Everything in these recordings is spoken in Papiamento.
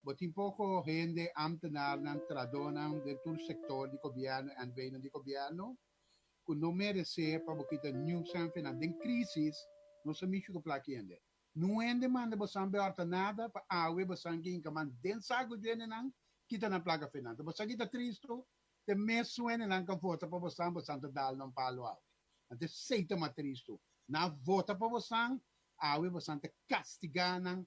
Bo tin poko hende, ambtenaarnan, trahadónan den tur sektor di gobièrnu, NVnan di gobièrnu, ku no meresé pa bo kita niun sèn fe nan. Den krísis nos a mishi ku plaki hende. Niun hende manda bosan be òrta nada pa awe bosan ke hinka man den saku dje hendenan, kita nan plaka fe nan. Ta bosan kita tristu, te mesun hendenan ka vota pa bosan, bosan ta dal nan palo awe. Anto esei ta mas tristu. Nan a vota pa bosan, awe bosan ta kastigá nan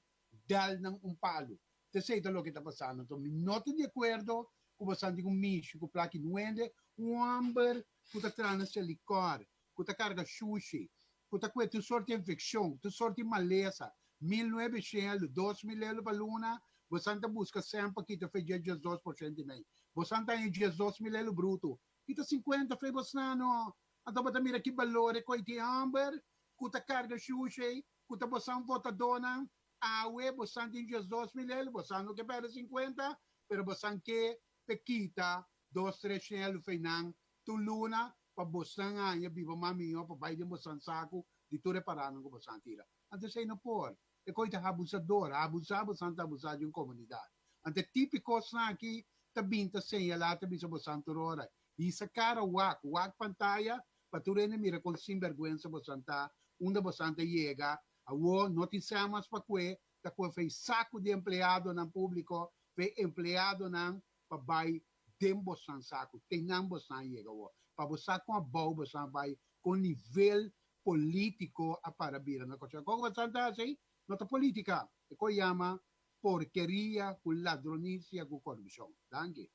dal nan un palu. T'esei ta loke ta pasando. Anto mi no ta di akuerdo ku bosan tin un mishi ku plaki nuende, un hòmber ku ta traha na Selikor, ku ta karga shushi, ku ta kue tur sort di infekshon, tur sort di malesa, 1900 elu, 2000 elu pa luna, bosan ta buska sèn pa kita fe dje 12% i mei. Bosan ta haña 12,000 elu brutu. Kita 50 fe bosnan no. Anto bo ta mira ki balor e koi tin hòmber ku ta karga shushi ei, ku ta bosan votadónan, awe bosan tin 12,000 el, bosan no ke pèrdè 50, pero bosan ke p'e kita dos tres shen el feinan tur luna pa bosan haña biba mas mihó pa bai den bosan saku di tur e paranan ku bosan tira. Anto esei no por. E koi ta abusador, abusá bosan ta abusá di un komunidat. Anto e tipo e kosnan aki ta bin ta señalá ta bisa bosan tur ora, Hisa kara wak, wak pantaya pa tur hende mira kon sinbèrgwensa bosan ta, unda bosan ta yega. Awor no tin sèn mas pa kue, ta kue fei saku di empleadonan públiko, fei empleadonan pa bai den bosan saku. Te nan bosan a yega awor. Pa bo sa kon abou bosan a bai, kon nivel polítiko a para bira na Kòrsou. Kon ku bosan ta hasi? No ta polítika. E kon yama porkeria ku ladronisia ku korupshon. Danki.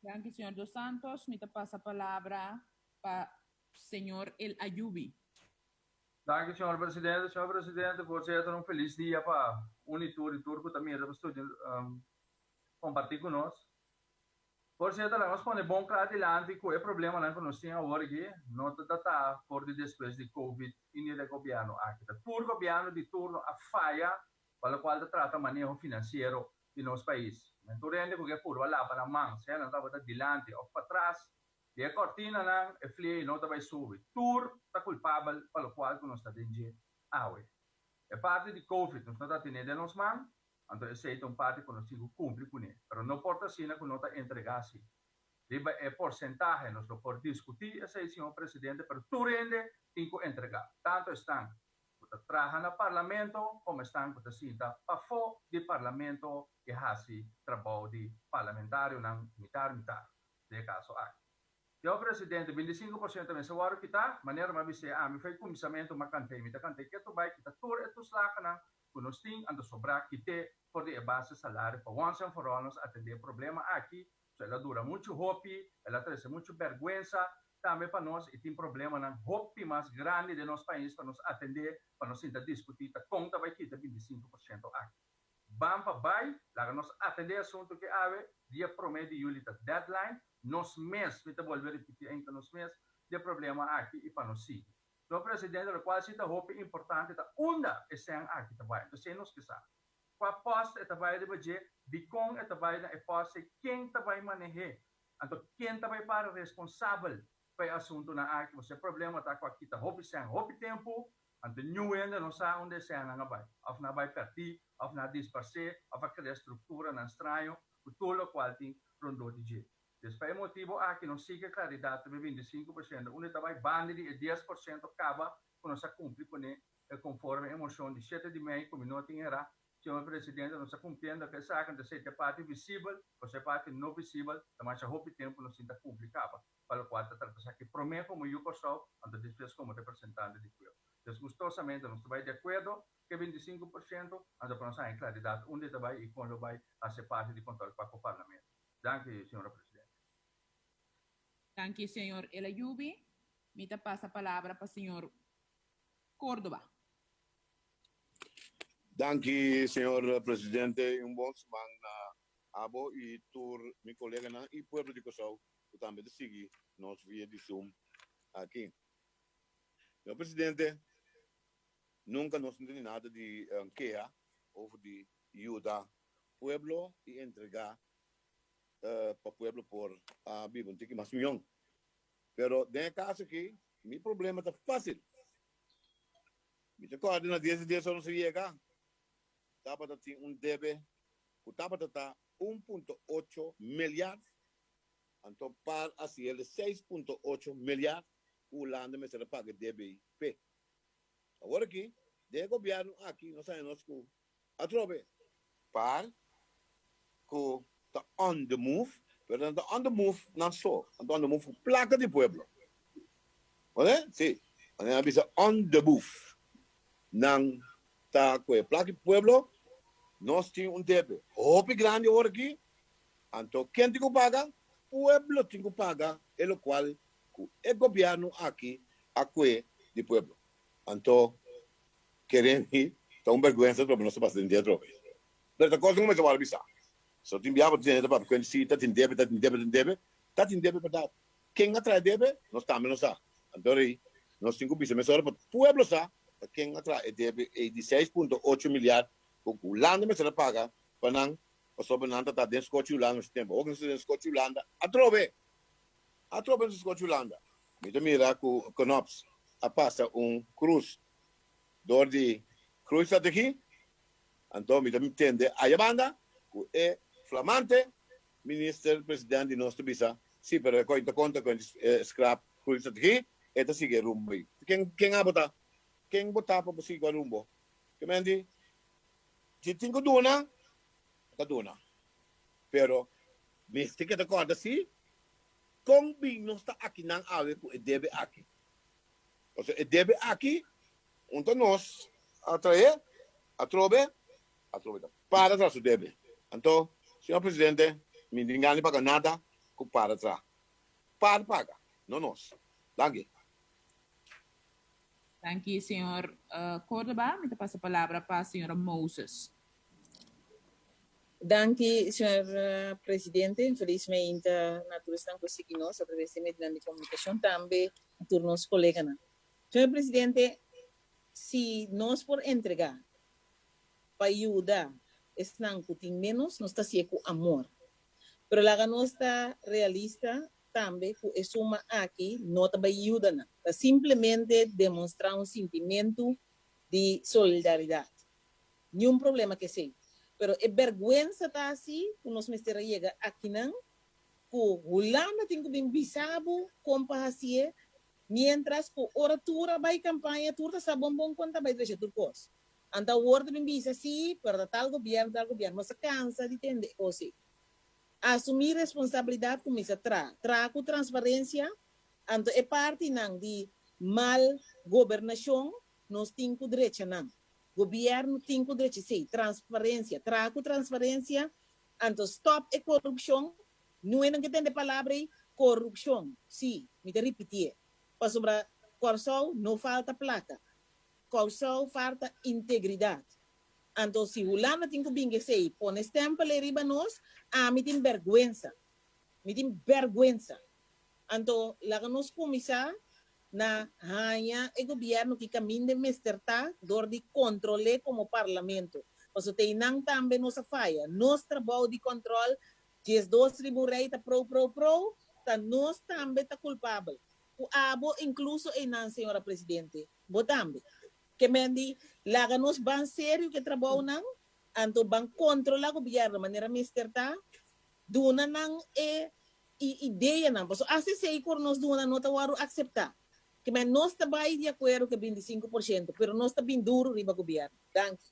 Danki, señor Dos Santos. Mi ta pasa palabra pa señor El Ayubi. Danki, señor presidente. Señor presidente, voorzitter, un felis dia pa un i tur i tur ku ta mira pa studia kompartí ku nos. Voorzitter, laga nos pone bon kla dilanti ku e problemanan ku nos tin awor aki no ta datá for di despues di covid i ni di e gobièrnu aki. Ta tur gobièrnu di turno a faya pa lokual ta trata maneho finansiero di nos pais. Men tur hende ku ke purba laba nan man, sea nan tabata dilanti òf patras di e kòrtinanan, e flie no ta bai subi. Tur ta kulpabel pa lokual ku nos ta den dje awe. E parti di covid nos no ta tene den nos man, anto esei ta un parti ku nos tin ku kumpli kuné. Pero no por ta asina ku no ta entregá si. Riba e porsentahe nos lo por diskutí esei, señor presidente, pero tur hende tin ku entregá, tantu esnan ku ta traha na Parlamento komo esnan ku ta sinta pafó di Parlamento i hasi trabou di parlamentarionan mitar mitar den e kaso aki. Señor Presidente, 25% mester wòrdu kitá, manera mi a bis'é ami for e kuminsamentu m'a kant'é, mi ta kant'é ketu bai kita tur e toeslagennan ku nos tin, anto sobrá kit'é for di e base salario pa once and for all nos atendé e problema aki. So el a dura muchu hopi, el a trese muchu bèrgwensa tambe pa nos i tin problemanan hopi mas grandi den nos pais pa nos atendé, pa nos sinta diskutí ta kon ta bai kita 25% aki. Ban pa bai, laga nos atendé e asuntu ki awe, dia promé di yuli ta deadline, nos mes, mi ta bolbe ripití ainda nos mes, di e problema aki i pa nos sigui. Señor Presidente, lokual si ta hopi importante ta unda e sèn aki ta bai, entonces nos ke sa. Kua pòst e ta bai riba dje, dikon e ta bai na e pòst ei, ken ta bai maneh'é, anto ken ta bai para responsabel pa e asuntunan aki. Pasobra e problema ta ku a kita hopi sèn hopi tempu, anto niun hende no sa unda e sènnan a bai, òf nan a bai pèrdí, òf nan a disparsé, òf a krea strukturanan straño ku tur lokual tin rondó di dje. Des pa e motibu aki nos sigui klaridat riba e 25% unda e ta bai banda di e 10% kaba ku nos a kumpli kuné konforme e moshon di shete di mei ku mi no tin erá, señor presidente, nos ta kumpliendo ku esaki, anto esei ta e parti visibel, pasobra e parti no visibel ta masha hopi tempu nos tin ta kumpli kaba, pa lokual ta trata esaki promé komo yu Kòrsou, anto despues komo representante di pueblo. Des gustosamente nos ta bai di akuerdo ku e 25%, anto pa nos haña klaridat unda e ta bai i kon lo bai hasi parti di kòntròl pa ku parlamento. Danki, señora presidente. Danki, señor El Ayoubi. Mi ta pasa palabra pa señor Córdoba. Danki, señor presidente. Un bon siman na abo i tur mi koleganan i pueblo di Kòrsou ku tambe ta sigui nos via di Zoom aki. Señor presidente, nunka nos no tene nada di keha over di yuda pueblo i entregá pa pueblo por a biba un tiki mas mion. Pero den e kaso aki mi problema ta fásil. Mi ta kòrda na 10 di 10 ora nos a yega, tabata tin un debe. ku tabata ta 1.8 milyard, anto par a hasié 6.8 milyard ku Hulanda mester a paga debe p'e. Awor aki, den e gobièrnu aki nos haña nos ku atrobe par ku ta on the move, pero nan ta on the move nan so, nan ta on the move ku plaka di pueblo. Oné? Si, nan a bisa on the move. Nan ta ku e plaka di pueblo, nos tin un debe hopi grandi awor aki, anto ken tin ku paga? Pueblo tin ku paga e lokual ku e gobièrnu aki a kue di pueblo. Anto kere mi ta un bèrgwensa atrobe nos ta pasa den dia atrobe. Pero ta kos ku mester wòrdu bisa. So tin biaha bo ta tende ta papia kuenta si ta tin debe, ta tin debe, ta tin debe. Ta tin debe bèrdat. Ken a trae debe? Nos tambe no sa. Anto rei nos tin ku bisa mesora pa pueblo sa ta ken a trae e debe ei di 6.8 milyard ku Hulanda mester a paga pa nan pasobra nan ta ta den skochi Hulanda mes tempu. Awor ku nos ta den skochi Hulanda atrobe. Atrobe nos ta skochi Hulanda. Mi ta mira ku Knops a pasa un krus dor di groeistrategie. Anto mi ta tende aya banda ku e flamante minister president di nos ta bisa, si, pero e koi ta konta ku e scrap groeistrategie, e ta sigui e rumbo ei. Ken ken abo ta? Ken bo ta pa bo sigui ku e rumbo? Ke men di, si tin ku duna, ta duna. Pero mester keda kòrda si kon bin nos ta akinan awe ku e debe aki. Pasobra e debe aki un ta nos a trae atrobe, atrobe ta para tras su debe. Anto, señor presidente, mi tin gana di paga nada ku para tra. Para paga, no nos. Danki. Danki, señor Cordoba. Mi ta pasa palabra pa señora Moses. Danki, señor presidente. Feliz meinta na tur esnan ku sigui nos a traves di medionan di komunikashon, tambe na tur nos koleganan. Señor presidente, si nos por entregá pa yuda esnan ku tin ménos, nos ta hasié ku amor. Pero laga nos ta realista tambe ku e suma aki no ta bai yuda nan, ta simplemente demonstrá un sintimentu di solidaridat. Niun problema ku esei. Pero e bèrgwensa ta hasi ku nos mester a yega akinan ku Hulanda tin ku bin bisa bo kon pa hasié, miéntras ku ora tur a bai kampaña tur ta sa bon bon kon ta bai drecha tur kos. Anto awor ta bin bisa si, pero ta tal gobièrnu, tal gobièrnu. Nos a kansa di tende e kos ei. Asumí responsabilidat kuminsá traha. Traha ku transparensia. Anto e partinan di mal gobernashon nos tin ku drecha nan. Gobierno tin cu drecha esey, transparencia, traha cu transparencia, anto stop e corupcion, nuenan ke tende palabra ey, corupcion, si, mi ta ripitié, pasobra Corsou no falta placa, Corsou falta integridad, anto si Hulanda tin cu binga esey, pone stempel ey riba nos, ami tin berguensa, mi tin berguensa, anto laga nos cuminsa na haña e gobièrnu ki kaminda e mester ta dor di kontrol'é komo parlamento. Pasobra te einan tambe nos a faya. Nos trabou di kòntròl, 12 riba un rei ta prou prou prou, ta nos tambe ta kulpabel. Ku abo inkluso einan, señora presidente, bo tambe. Ke men di laga nos ban serio ku e trabounan, anto ban kontrolá gobièrnu manera mester ta, duna nan e i ideanan, pasobra hasta esei ku nos duna no ta wòrdu akseptá. Ke men nos ta bai di akuerdo ku e 25%, pero nos ta bin duru riba gobièrnu. Danki.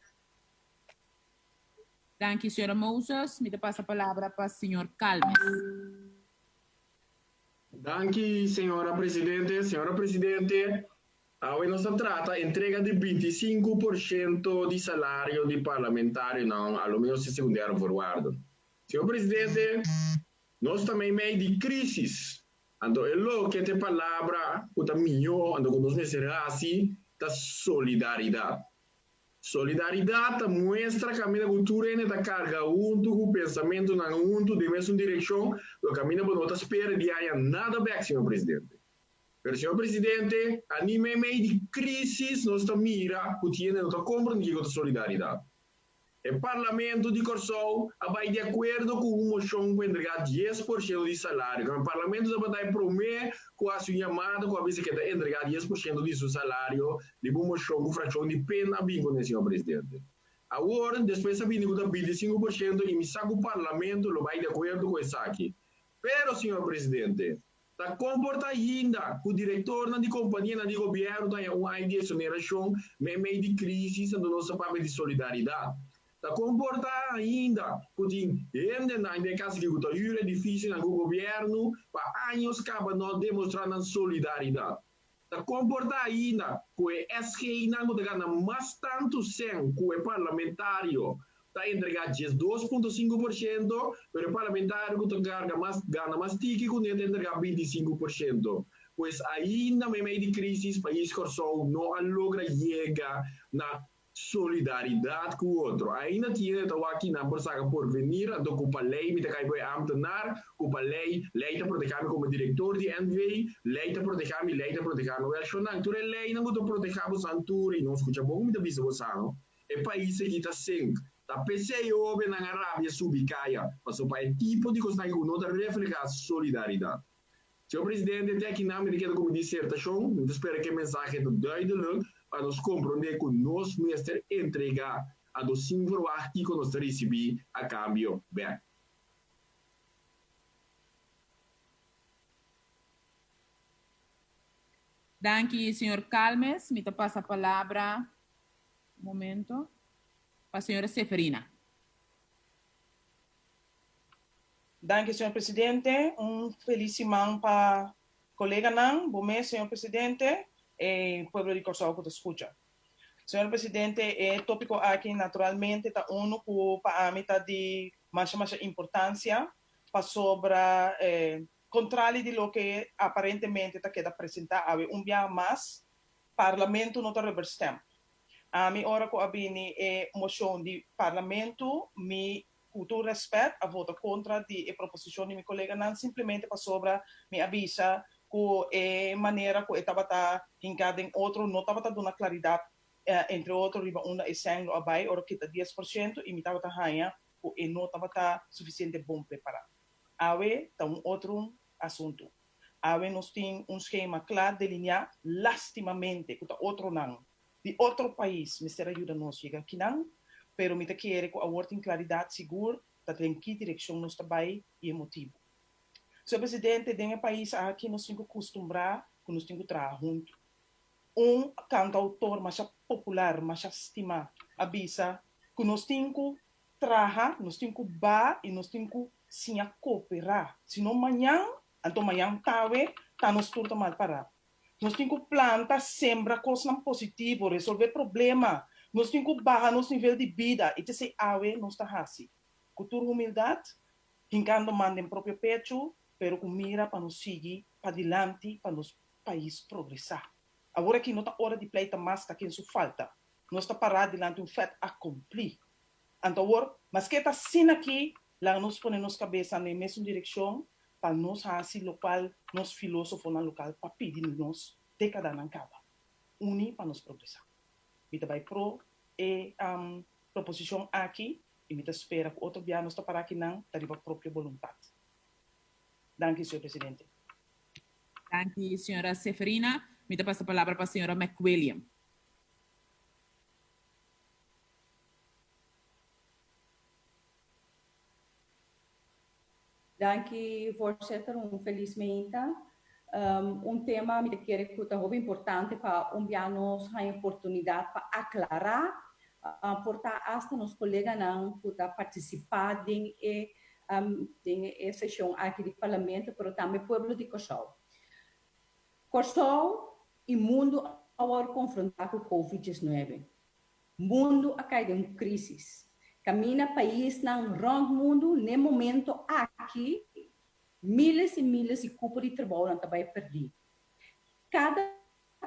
Danki, señora Moses. Mi ta pasa palabra pa señor Calmes. Danki, señora presidente. Señora presidente, awe nos ta trata entrega di 25% di salario di parlamentarionan, a lo menos di secundaire voorwaarden. Señor presidente, nos ta meimei di krísis, anto e loke ta e palabra ku ta mihó anto ku nos mester hasi ta solidaridat. Solidaridat ta muestra kaminda ku tur hende ta karga huntu ku pensamentunan huntu den mesun direkshon, lo kaminda bo no ta spera di haña nada bèk, señor presidente. Pero señor presidente, ani meimei di krísis nos ta mira ku tin hende no ta komprendé kiko ta solidaridat. E Parlamento di Kòrsou a bai di akuerdo ku un moshon ku entregá 10% di salario. Kamba e Parlamento tabata e promé ku a hasi un yamada ku a bisa ke ta entregá 10% di su salario riba un moshon ku frakshon di pen a bin kuné, señor Presidente. Awor, despues a bini ku ta 25% i mi sa ku Parlamento lo bai di akuerdo ku esaki. Pero, señor Presidente, ta komporta ainda ku direktornan di kompanianan di gobièrnu ta haña un ai di eksonerashon meimei di krísis anto nos ta papia di solidaridat. Ta komporta ainda ku tin hendenan den kas aki ku ta hür edifisionan ku gobièrnu pa años kaba no a demostrá nan solidaridat. Ta komporta ainda ku e SG-nan ku ta gana mas tantu sèn ku e parlamentario ta entregá 12.5%, pero e parlamentario ku ta garga mas gana mas tiki kuné ta entregá 25%. Pues ainda meimei di krísis pais Kòrsou no a logra yega na Solidaridat ku otro. Ainda tin hende ta wak ki nan por saka porvenir, anto ku pa lei mi ta kai bo e ambtenaar, ku pa lei, lei ta proteha mi komo direktor di NV, lei ta proteha mi, lei ta proteha mi. Wèl, shonnan, tur e leinan ku ta proteha bosan tur, i no skucha bon ku mi ta bisa bosan, no, e pais aki ta sink. Ta p'esei e hóbennan a rabia subi kaya, pasobra pa e tipo di kosnan aki ku no ta reflehá solidaridat. Señor Presidente, te akinan mi ta keda ku mi disertashon. Mi ta spera ku e mensahe ta duidelijk pa nos komprondé ku nos mester entregá anto sin verwagt kiko nos ta risibí a kambio bèk. Danki, señor Calmes. Mi ta pasa palabra, un momento, pa señora Seferina. Danki señor presidente. Un feliz siman pa coleganan, bo mes señor presidente e pueblo di Corsou cu ta scucha. Señor presidente e topico aki naturalmente ta uno cu pa ami ta di masha masha importancia pasobra contrali di loke aparentemente ta keda presenta awe un biaha mas Parlamento no ta rubber stamp. Ami ora cu a bini e mocion di Parlamento mi Ku tur rèspèt a vota kontra di e proposishon di mi koleganan simplemente pasobra mi a bisa ku e manera ku e tabata hinká den otro no tabata duna klaridat entre otro riba unda e sèn lo a bai ora kita 10% i mi tabata haña ku e no tabata sufisiente bon prepará. Awe ta un otro asuntu. Awe nos tin un skema kla deliniá lastimamente ku ta otronan di otro pais mester a yuda nos yega akinan, pero mi ta kere ku awor tin klaridat sigur ta den ki direkshon nos ta bai i e motibu. Señor Presidente, den e pais aki nos tin ku kustumbrá ku nos tin ku traha huntu. Un kantautor masha popular, masha stimá a bisa ku nos tin ku traha, nos tin ku ba i nos tin ku siña kooperá, sino mañan, anto mañan tawe, ta nos tur ta mal pará. Nos tin ku planta, sembra kosnan positivo, resolvé problema. Nos tin ku baha nos nivel di bida i t'esei awe nos ta hasi. Ku tur humildat, hinkando man den propio pechu, pero ku mira pa nos sigui padilanti pa nos pais progresá. Awor aki no ta ora di pleita mas ta ken su falta. Nos ta pará dilanti un fait accompli. Anto awor, maske ta asina aki, Laga nos pone nos kabesa na e mesun direkshon pa nos hasi lokual nos filósofonan lokal pa pidi nos dékadanan kaba, uni pa nos progresá. Mi ta bai pro e proposishon aki i mi ta spera ku otro bia nos ta para akinan ta riba propio boluntat. Danki, señor presidente. Danki, señora Seferina. Mi ta pasa palabra pa señora McWilliam. Danki voorzitter, un felis meinta. Un tema mi ta kere ku ta hopi importante pa un bia nos haña oportunidat pa aklará, por ta asta nos koleganan ku ta partisipá den e den e seshon aki di parlamento, pero tambe pueblo di Kòrsou. Kòrsou i mundu awor konfrontá ku Covid 19. Mundu a kai den un krísis. Kaminda paisnan rònt mundu n'e momento aki míles i míles di kupo di trabounan ta bai pèrdí. Kada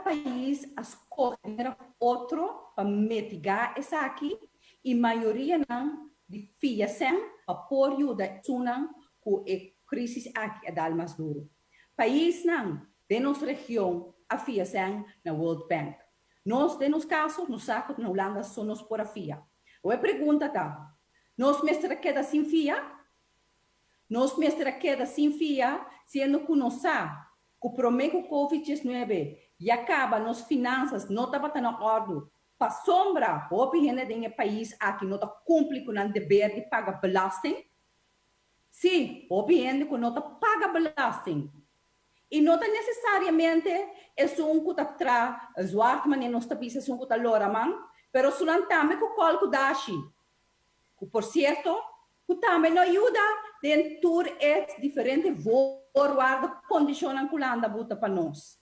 pais a skohe manera otro pa mitigá esaki i mayorianan di fia sèn pa por yuda esunnan ku e krísis aki a dal mas duru. Paisnan den nos region a fia sèn na World Bank. Nos, den nos kaso, nos sa ku na Hulanda so nos por a fia. Awor e pregunta ta, Nos mester a keda sin fia? Nos mester a keda sin fia siendo ku nos sa ku promé ku Covid 19 ya kaba nos finansas no tabata na òrdu. Pasobra hopi hende den e pais aki no ta kumpli ku nan deber di paga belasting. Sí, hopi hende ku no ta paga belasting. I no ta nesesariamente esun ku ta tra zwart manera nos ta bisa esun ku ta lora man, pero esunnan tambe ku kòl ku dashi. Ku por sierto ku tambe no yuda den tur e diferente voorwaarden, kondishonnan ku Hulanda buta pa nos.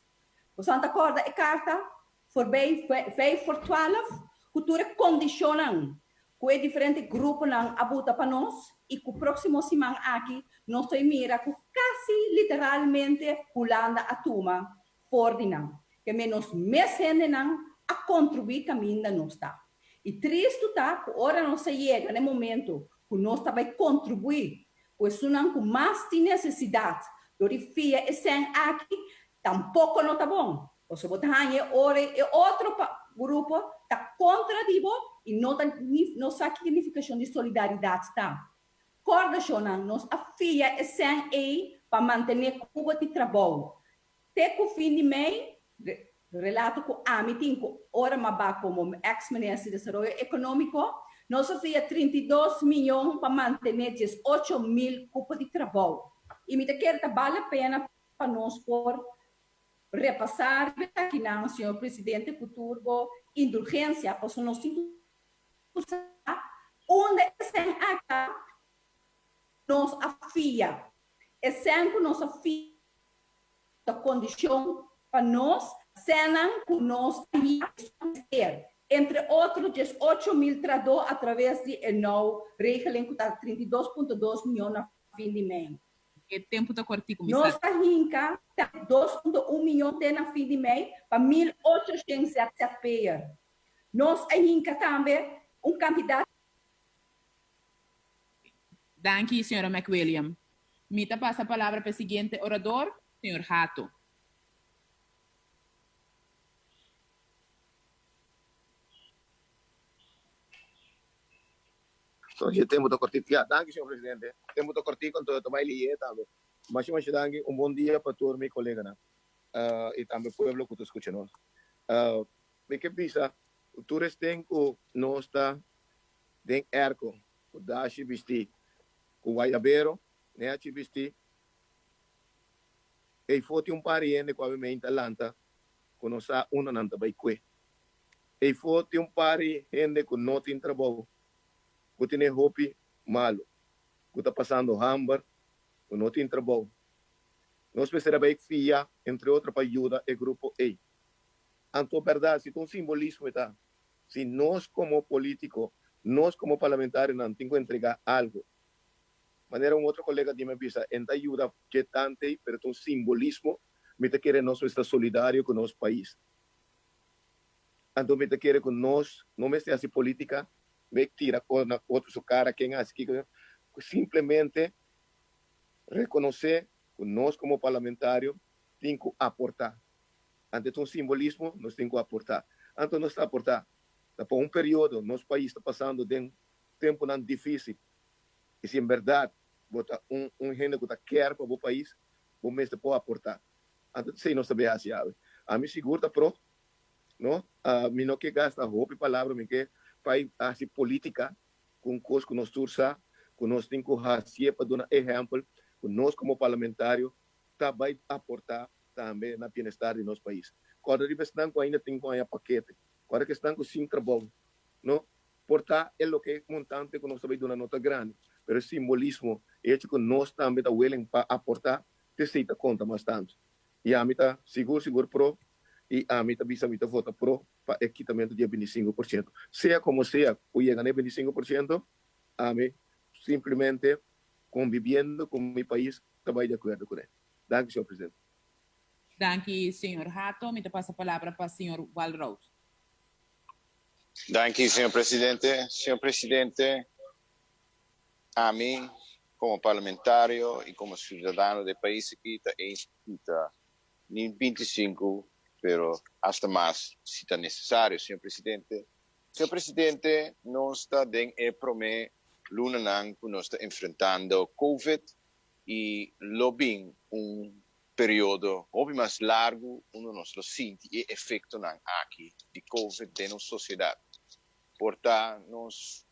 Boso ta kòrda e karta forbij vijf voor twaalf ku tur e kondishonnan ku e diferente gruponan a buta pa nos i ku próksimo siman aki nos ta mira ku kasi literalmente Hulanda a tuma for di nan. Ke men nos mes hendenan a kontribuí kaminda nos ta. I tristu ta ku ora nos a yega na e momento ku nos ta bai kontribuí ku esunnan ku mas tin nesesidat dor di fia e sèn aki, tampoko no ta bon. Pasobra bo ta haña e ora e otro grupo ta kontra di bo i no ta no sa kiko nifikashon di solidaridat ta. Kòrda shonnan, nos a fia e sèn ei pa mantené kubo di trabou. Te ku fin di mei, relato ku ami tin ku ora m'a ba komo eks minister di Desaroyo Ekonómiko, nos a fia 32 miyon pa mantené 18,000 kupo di trabou. I mi ta kere ta bale pena pa nos por repasá riba esakinan, señor presidente, ku tur bo indulgensia, pasobra nos tin ku sa unda e sèn aki nos a fia. E sèn ku nos a fia ta kondishon pa nos sènnan ku nos a mester, entre otro 18,000 tradó atraves di e nou regeling ku ta 32,2 mion na fin di mei. E tempu ta kòrtiku, mi Nos a hinka 2,1 mion te na fin di mei pa 1800 ZZP'er. Nos a hinka tambe un kantidat. Danki, señora McWilliam. Mi ta pasa palabra pa e siguiente orador, señor Hato. E tempu ta kòrtiku. Ya, danki señor presidente. Tempu ta kòrtiku, anto ta bai lié tambe. Masha masha danki. Un bon dia pa tur mi koleganan i tambe pueblo ku ta skucha nos. Mi ke bisa ku tur esten ku nos ta den èrko, ku dashi bistí, ku wayabero neachi bistí, eifó tin un par di hende ku awe meinta lanta ku no sa unda nan ta bai kue. Eifó tin un par di hende ku no tin trabou, ku tene hopi malu, ku ta pasando hamber, ku no tin trabou. Nos mester a bai fia, entre otro, pa yuda e grupo ei. Anto bèrdat, si ta un simbolismo e ta, si nos komo polítiko, nos komo parlamentarionan tin ku entregá algu, manera un otro kolega di mi a bisa, e ta yuda dje tante ei, pero ta un simbolismo, mi ta kere nos mester ta solidario ku nos pais. Anto mi ta kere ku nos no mester hasi politica, mek tira kos na otro su kara, ken hasi kiko, simplemente rekonosé ku nos komo parlamentario tin ku aportá. Anto ta un simbolismo, nos tin ku aportá. Anto nos ta aportá. Ta pa un periodo nos pais ta pasando den tempunan difísil i si en bèrdat bo ta un un hende ku ta kèr pa bo pais, bo mester por aportá. Anto esei nos ta bay hasi awe. Ami sigur ta pro, no? Mi no ke gasta hopi palabra, mi ke pai hasi politica ku un kos ku nos tur sa ku nos tin ku hasié pa duna ehèmpel ku nos komo parlamentario ta bay aportá tambe na bienestar di nos pais. Kòrda riba esnan ku ainda tin ku haña pakete, kòrda ku esnan ku sin trabou, no? Por ta e loke montante ku nos ta bay duna no ta grandi, pero e simbolismo, e hecho ku nos tambe ta willing pa aportá, T'esei ta konta mas tantu. I ami ta sigur sigur pro i ami ta bisa mi ta vota pro pa e kitamentu di e 25%. Sea komo sea ku yega na e 25%, ami simplemente konbibiendo ku mi pais ta bai di akuerdo kuné. Danki señor presidente. Danki señor Hato. Mi ta pasa palabra pa señor Walroud. Danki señor presidente. Señor presidente, ami komo parlamentario i komo siudadano di e pais aki ta eens ku kita ni 25 pero asta mas si ta nesesario, señor presidente. Señor presidente, nos ta den e promé lunanan ku nos ta enfrentando covid i lo bin un. periodo hopi mas largu unda nos lo sinti e efektonan aki di Covid den nos sosiedat. Por ta nos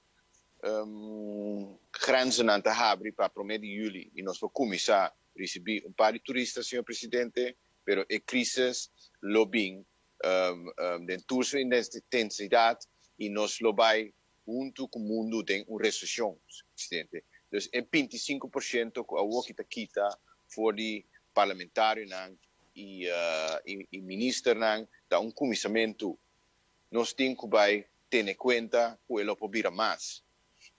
grenzennan ta habri pa promé di yüli i nos por kuminsá risibí un par di turista, señor presidente, pero e krísis lo bin den tur su intensidat i nos lo bai huntu ku mundu den un reseshon, presidente. Dus e 25% ku awoki ta kita for di parlamentarionan i i ministernan ta un kuminsamentu. Nos tin ku bai tene kuenta ku e lo por bira mas.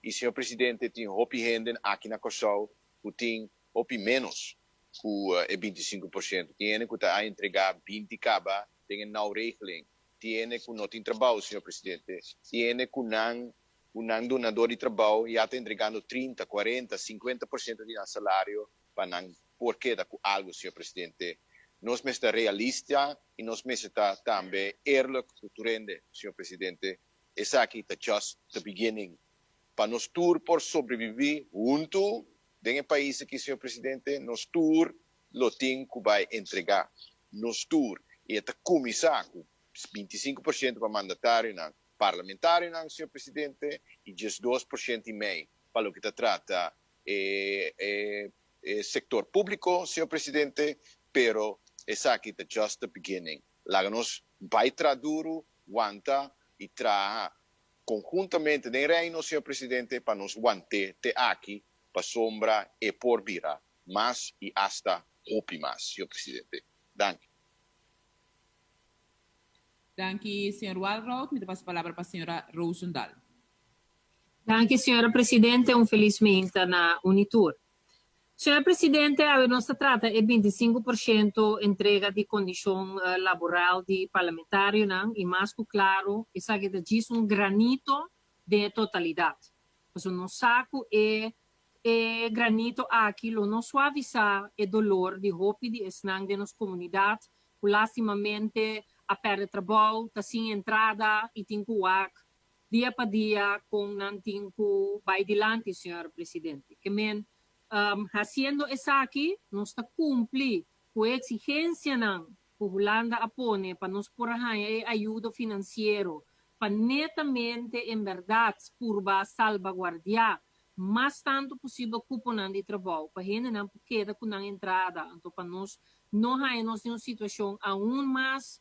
I señor presidente tin hopi hende aki na Kòrsou ku tin hopi ménos ku e 25%. Tin hende ku ta a entregá 20 kaba den e nauwregeling. Tin hende ku no tin trabou, señor presidente. Tin hende ku nan ku nan dunador di trabou ya ta entregando 30, 40, 50% di nan salario pa nan por keda ku algu, señor presidente. Nos mester ta realista i nos mester ta tambe eerlijk ku tur hende, señor presidente. Esaki ta just the beginning. Pa nos tur por sobreviví huntu den e pais aki, señor presidente, nos tur lo tin ku bai entregá. Nos tur. I e ta kuminsá ku 25% pa mandatarionan, parlamentarionan, señor presidente, i 12,5% pa loke ta trata e sektor públiko, señor presidente, pero esaki ta just the beginning. Laga nos bai traha duru, wanta i traha konhuntamente den Reino, señor presidente, pa nos want'é te aki, pasobra e por bira mas i asta hopi mas, señor presidente. Danki. Danki, señor Walroud. Mi ta pasa palabra pa señora Roosendaal. Danki, señora presidente. Un felis mainta na un i tur. Señora presidente, awe nos ta trata e 25% entrega di kondishon laboral di parlamentarionan i mas ku klaro esaki ta djis un granito den e totalidat. Pasobra nos sa ku e e granito aki lo no suavisá e dolor di hopi di esnan den nos komunidat ku lastimamente a pèrdè trabou, ta sin entrada i tin ku wak dia pa dia kon nan tin ku bai dilanti, señor presidente. Ke men, hasiendo esaki nos ta kumpli ku e eksigensianan ku Hulanda a pone pa nos por a haña e ayudo finansiero pa netamente en bèrdat purba salbaguardiá mas tantu posibel kuponan di trabou pa hendenan por keda ku nan entrada, anto pa nos no haña nos den un situashon aun mas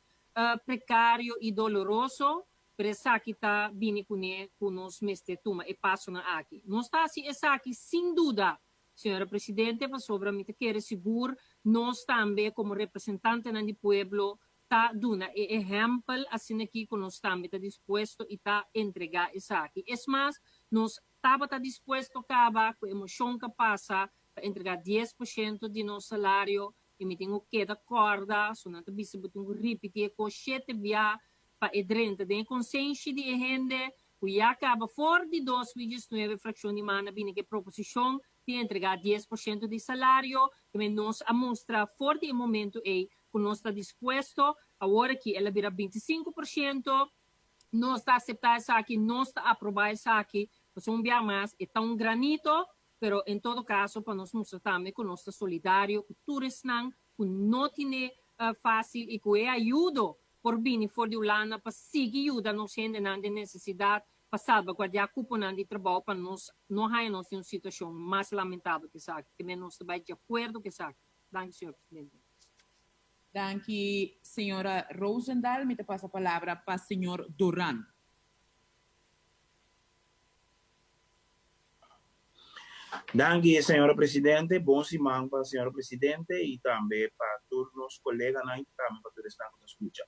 prekario i doloroso. Pero esaki ta bini kuné ku nos mester tuma e pasonan aki. Nos ta hasi esaki sin duda, señora Presidente, pasobra mi ta kere sigur nos tambe komo representantenan di pueblo ta duna e ehèmpel asina aki ku nos tambe ta dispuesto i ta entregá esaki. Es mas, nos tabata dispuesto kaba ku e moshon ku a pasa pa entregá 10% di nos salario i mi tin ku keda kòrda, so nan ta bisa bo tin ku ripití e kos shete bia pa e drenta den e konsenshi di e hende ku ya kaba for di 2019 frakshon di man a bini ku e proposishon di entregá 10% di salario, keme nos a mustra for di e momentu ei ku nos ta dispuesto. Awor aki el a bira 25%, nos ta aseptá esaki, nos ta aprobá esaki, pasobra un bia mas e ta un granito, pero en todo kaso pa nos mustra tambe ku nos ta solidario ku tur esnan ku no tine fásil i ku e ayudo por bini for di Hulanda pa sigui yuda nos hendenan den nesesidat pa salbaguardiá kuponan di trabou pa nos no haña nos den un situashon mas lamentabel ku esaki. Te men nos ta bai di akuerdo ku esaki. Danki, señor presidente. Danki, señora Roosendaal. Mi ta pasa palabra pa señor Doran. Danki, señora presidente. Bon siman pa señora presidente i tambe pa tur nos koleganan i tambe pa tur esnan ku ta skucha.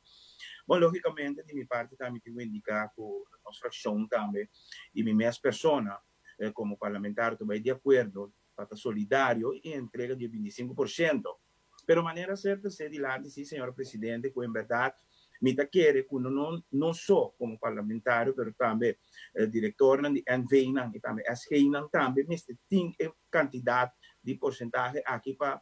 Bon, lógikamente di mi parti tambe tin ku indiká ku nos frakshon tambe i mi mes persona komo parlamentario ta bai di akuerdo pa ta solidario i entrega di e 25%. Pero manera ser ta ser dilanti si, señora presidente, ku en bèrdat mi ta kere ku no no so komo parlamentario pero tambe direktornan di NV-nan i tambe SG-nan tambe mester tin e kantidat di porsentahe aki pa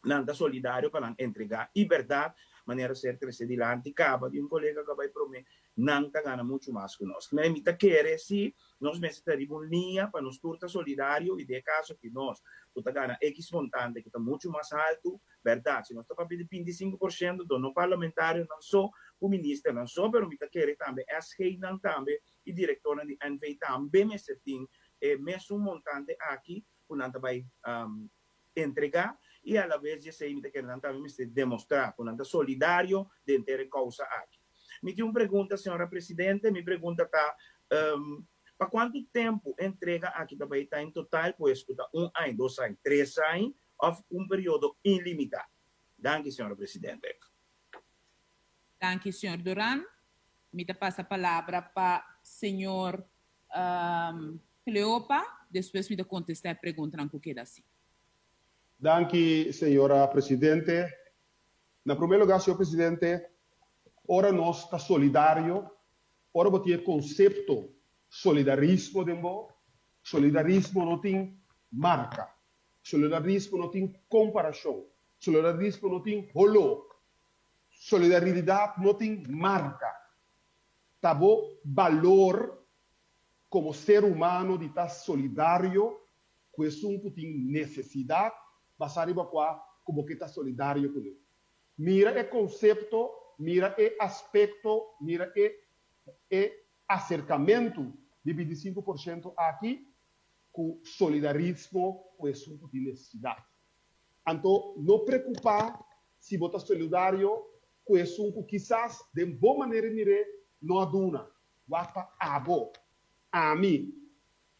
nan ta solidario pa nan entregá. I bèrdat manera ser trese dilanti kaba di un kolega ku a bai promé. Nan ta gana muchu mas ku nos. Kmei mi ta kere si nos mester ta riba un liña pa nos tur ta solidario i den e kaso ki nos ku ta gana ekis montante ku ta muchu mas haltu, bèrdat si nos ta papia di 25% do no parlamentarionan so ku ministernan so pero mi ta kere tambe SG-nan tambe i direktornan di NV tambe mester tin e mesun montante aki ku nan ta bai entregá i alabes di esei mi ta kere nan tambe mester demostrá ku nan ta solidario den ter e kousa aki. Mi tin un pregunta, señora Presidente. Mi pregunta ta, pa kuantu tempu e entrega aki ta bai ta en total, pues ku ta un aña, dos aña, tres aña òf un periodo ilimitá? Danki, señora Presidente. Danki, señor Duran. Mi ta pasa palabra pa señor Cleopa, despues mi ta contesta e preguntanan cu keda así. Danki, señora Presidente. Na prome lugar, señor Presidente, ora nos ta solidario, ora bo tin e concepto solidarismo den bo, solidarismo no tin marca, solidarismo no tin comparacion, solidarismo no tin holo, solidaridad no tin marca. Ta bo balor komo ser humano di ta solidario ku esun ku tin nesesidat basá riba kua ku bo ke ta solidario kuné. Mira e konsepto, mira e aspekto, mira e e aserkamentu di 25% aki ku solidarismo ku esun ku tin nesesidat. Anto no preokupá si bo ta solidario ku esun ku kisas den bo manera di mir'é no a duna. Wak pa abo, ami.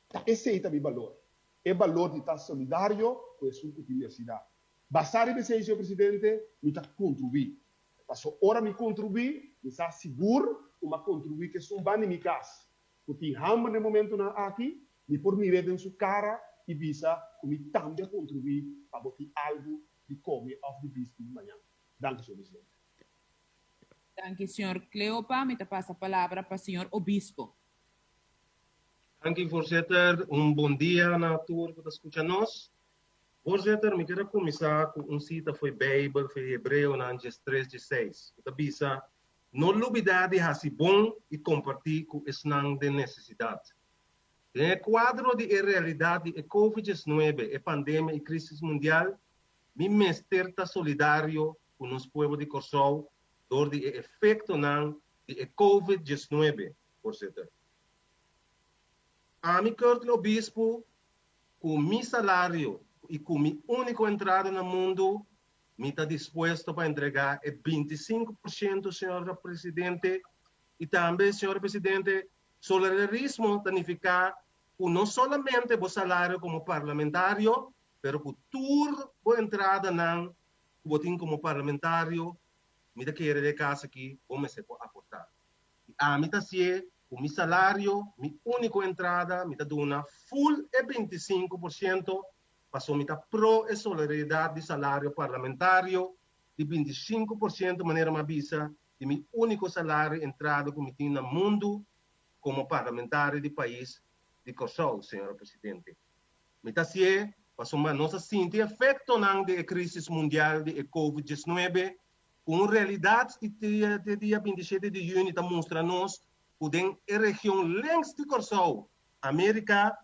Ta esei ta mi balor. E balor di ta solidario ku esun ku tin nesesidat. Basá riba esei, señor presidente, mi ta kontribuí. Paso ora mi kontribuí, mi sa sigur ku m'a kontribuí ku esun ban di mi kas ku tin hamber den momentunan aki, mi por mir'é den su kara i bisa ku mi tambe a kontribuí pa bo tin algu di kome òf di bisti mañan. Danki, señor presidente. Danki, señor Cleopa. Mi ta pasa palabra pa señor Obispo. Danki, voorzitter. Un bon dia na tur ku ta skucha nos. Voorzitter, mi kier a kuminsá ku un sita fo'i Beibel, fo'i Hebreonan 13, 16, ku ta bisa, No lubidá di hasi bon i kompartí ku esnan den nesesidat. Den e kuadro di e realidat di e Covid 19, e pandemia i krísis mundial, mi mester ta solidario ku nos pueblo di Kòrsou dor di e efektonan di e Covid 19, voorzitter. Ami Curtley Obispo ku mi salario i ku mi úniko entrada na mundu mi ta dispuesto pa entregá e 25%, señor presidente. I tambe, señor presidente, solidarismo ta nifiká ku no solamente bo salario komo parlamentario, pero ku tur bo entradanan ku bo tin komo parlamentario, mi ta kere den e kas aki bo mester por aportá. I ami ta hasié ku mi salario, mi úniko entrada, mi ta duna ful e 25%, paso mi ta pro e solidaridat di salario parlamentario di 25% manera mi a bisa di mi úniko salario entrada ku mi tin na mundu komo parlamentario di pais di Kòrsou, señora presidente. Mi ta hasié pasobra nos a sinti efektonan di e krísis mundial di e Covid 19 ku un realidat di te dia 27 di yüni ta mustra nos ku den e region lenks di Kòrsou, Amérika,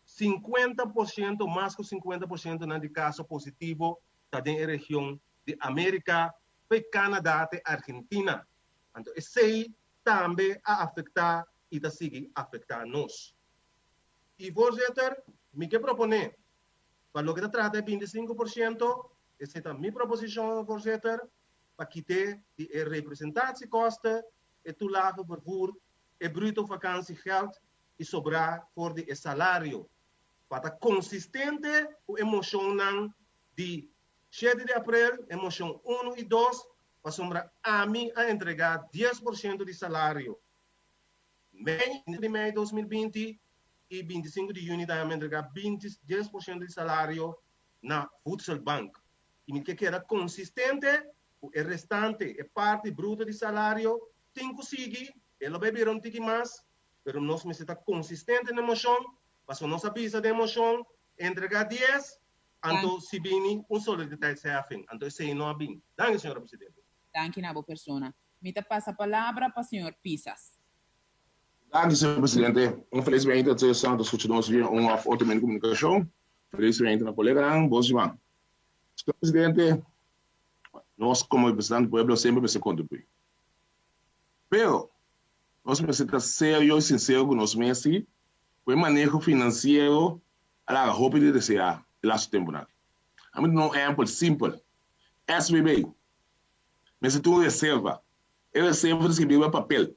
50% mas ku 50% nan di kaso positivo ta den e region di Amérika, fo'i Canada te Argentina. Anto esei tambe a afektá i ta sigui afektá nos. I voorzitter, mi ke proponé, pa loke ta trata e 25%, esei ta mi proposishon, voorzitter, pa kit'é di e representatiekosten, e toelage vervoer, e bruto vakantiegeld i sobrá for di e salario, pa ta konsistente ku e moshonnan di 7 di aprel, e moshon 1 i 2, pasobra ami a entregá 10% di salario mei di mei 2020 i 25 di yüni tambe mi a entregá 10% di salario na Voedselbank. I mi ke keda konsistente ku e restante, e parti bruto di salario tin ku sigui, e lo bai bira un tiki mas, pero nos mester ta konsistente na e moshon, pasobra nos a bisa den e moshon, entregá 10, anto si bini un solidariteitsheffing, anto esei no a bin. Danki, señora presidente. Danki na bo persona. Mi ta pasa palabra pa señor Pisas. Danki, señor presidente. Un felis meinta tur esnan ku ta skucha nos via un òf otro medio di komunikashon. Felis meinta na koleganan. Bon siman. Señor presidente, nos komo representante di pueblo semper mester kontribuí. Pero, nos mester ta serio i sinsero ku nos mes si ku e maneho finansiero a laga hopi di deseá e lastu tempunan. Ami duna un ehèmpel simpel. SBB mester tin un reserva. E reserva ta skibí riba papel.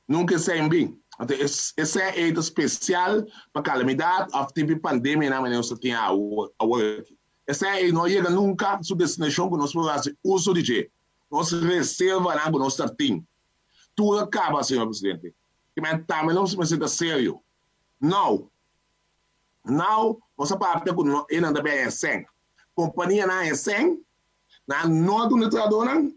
Nunka esei a bin. Anto esei ei ta spesial pa kalamidat òf tipo di pandemianan manera nos ta tin awor aki. Esei ei no a yega nunka su destinashon ku nos por hasi uso di dje. Nos reservanan ku nos ta tin tur a kaba, señor presidente. Kimen tambe nos mester ta serio. Nou, nou nos a papia ku e nan ta bin haña sèn. Kompanianan haña sèn, nan no a duna e trahadónan,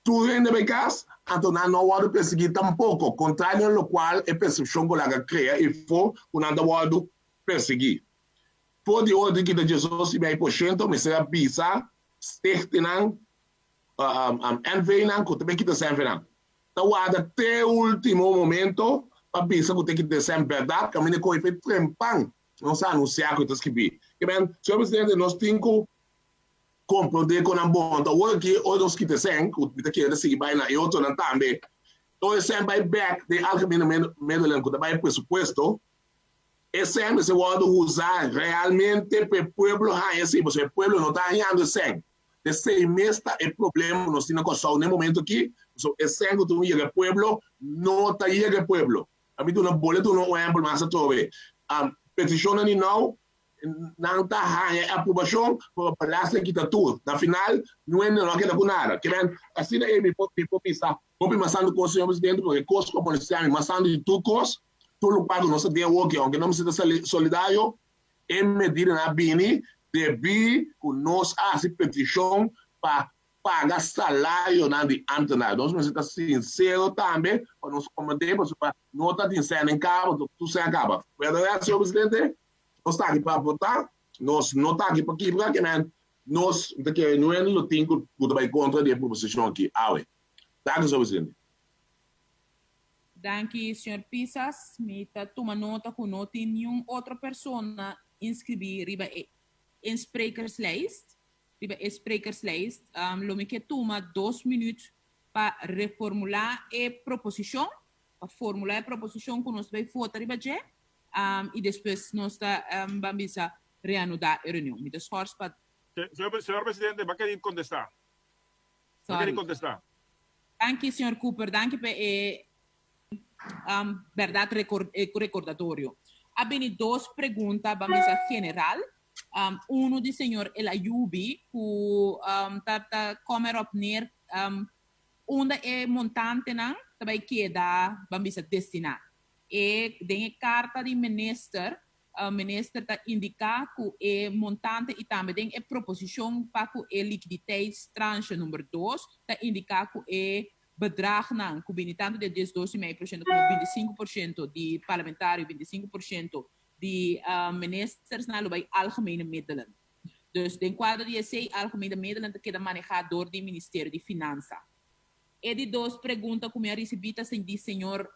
Tur hende bay cas, anto nan no a wordo persegui tampoco, contrario na locual e percepcion cu laga crea eyfo cu nan ta wordo persegui. For di ora di kita 12,5% mester a bisa stichtingnan, NV-nan cu ta bay kita cnv-nan. Ta warda te ultimo momento pa bisa cu ta kita cen berdad, caminda cu eyfo e trempan nos a anuncia cu e ta skibi. Kimen, señor Presidente, nos tin cu Komprondé kon nan bon ta awor aki ora nos kita esèn ku mi ta kere ta sigui bai na e otronan tambe. Ora esèn bai bèk den algemene middelen ku ta bai presupuesto, esèn mester wòrdu usá realmente pa e pueblo haña esei, pasobra e pueblo no ta hañando esèn. Esei mes ta e problema ku nos tin na Kòrsou na e momento aki, pasobra esèn ku tin ku yega e pueblo no ta yega e pueblo. Ami duna bolbe duna un ehèmpel mas atrobe. Petishonnan di nou Nan ta haña e aprobashon, pero belasting kita tur. Na final, no hende no a keda ku nada. Ke men, asina ei mi por mi por bisa hopi mas tantu kos, señor presidente, porque kos ku a molestia mi mas tantu di tur kos, tur lokual ku nos ta den awoki, aunke nos mester ta solidario, e medidanan a bini debí ku nos a hasi petishon pa paga salarionan di ambtenaar. Nos mester ta sincero tambe pa nos comprende pasobra no ta tin sèn den caba, tur sèn a caba. Verdader, señor presidente? Nos ta aki pa vota, nos no ta aki pa kibra, ke men nos ta kere nuende lo tin ku ta bai kontra di e proposishon aki awe. Danki, señor presidente. Danki, señor Pisas. Mi ta tuma nota ku no tin niun otro persona inskribí riba e insprekerslijst. Riba e sprekerslijst. Lo mi ke tuma dos minuut pa reformulá e proposishon, pa formulá e proposishon ku nos ta bai vota riba dje. I despues nos ta ban bisa reanudá e reunion. Mi ta schors pa. Señor Presidente, bo a kere kontestá. Bo a kere kontestá. Danki, señor Cooper. Danki pa e bèrdat rekordatorio. A bini dos pregunta, ban bisa general. Unu di señor El Ayoubi ku ta ta kom erop neer unda e montantenan ta bai keda, ban bisa, destiná. E den e karta di minister, minister ta indiká ku e montante i tambe den e proposishon pa ku e likiditeitstranche number dos ta indiká ku e bedragnan ku bini tantu di e diesdos i mei por shento komo 25% di parlamentario, 25% di ministersnan lo bai algemene middelen. Dus den kuadro di esei algemene middelen ta keda manehá dor di Ministerio di Finansa. E di dos pregunta ku mi a risibí ta di señor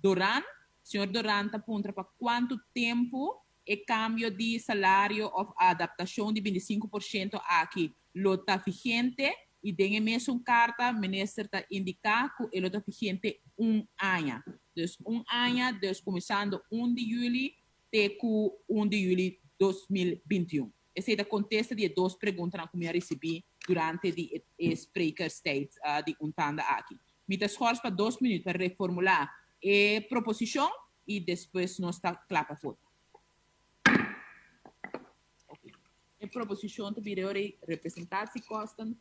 Doran. Señor Doran ta puntra pa kuantu tempu e kambio di salario òf adaptashon di 25% aki lo ta vigente i den e mesun karta minister ta indiká ku e lo ta vigente un aña. Dus un aña, dus kuminsando un di yüli te ku un di yüli 2021. Esei ta kontesta di e dos preguntanan ku mi a risibí durante di e sprekerstijd di un tanda aki. Mi ta schors pa dos minuut pa reformulá e proposishon i despues nos ta kla pa vota. E proposishon ta bira ora e representatiekosten.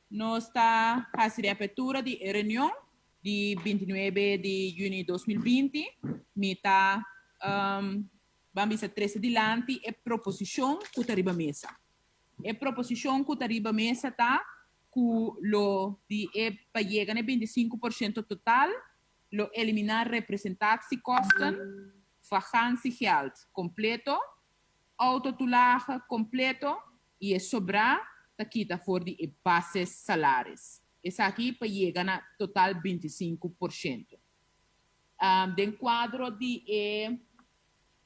Nos ta hasi reapertura di e reunion di 29 di juni 2020. Mi ta um, ban bisa trese dilanti e proposishon ku ta riba mesa. E proposishon ku ta riba mesa ta ku lo di e pa yega na e 25% total lo eliminá representatiekosten, vakantiegeld kompleto, autotoelage kompleto i e sobrá ta kita for di e basissalaris. Esaki pa yega na total 25%. Den kuadro di e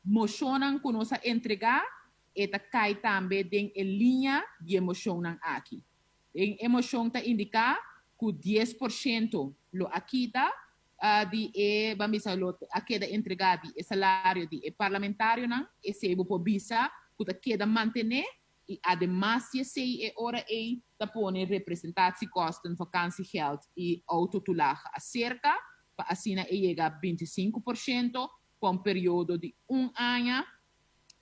moshonnan ku nos a entregá, e ta kai tambe den e liña di e moshonnan aki. Den e moshon ta indiká ku 10% lo a kita di e, ban bisa lo a keda entregá di e salario di e parlamentarionan, esei bo por bisa ku ta keda mantené i ademas di esei e ora ei ta pone representatiekosten, vakantiegeld i autotoelage aserka pa asina e yega 25% pa un periodo di un aña,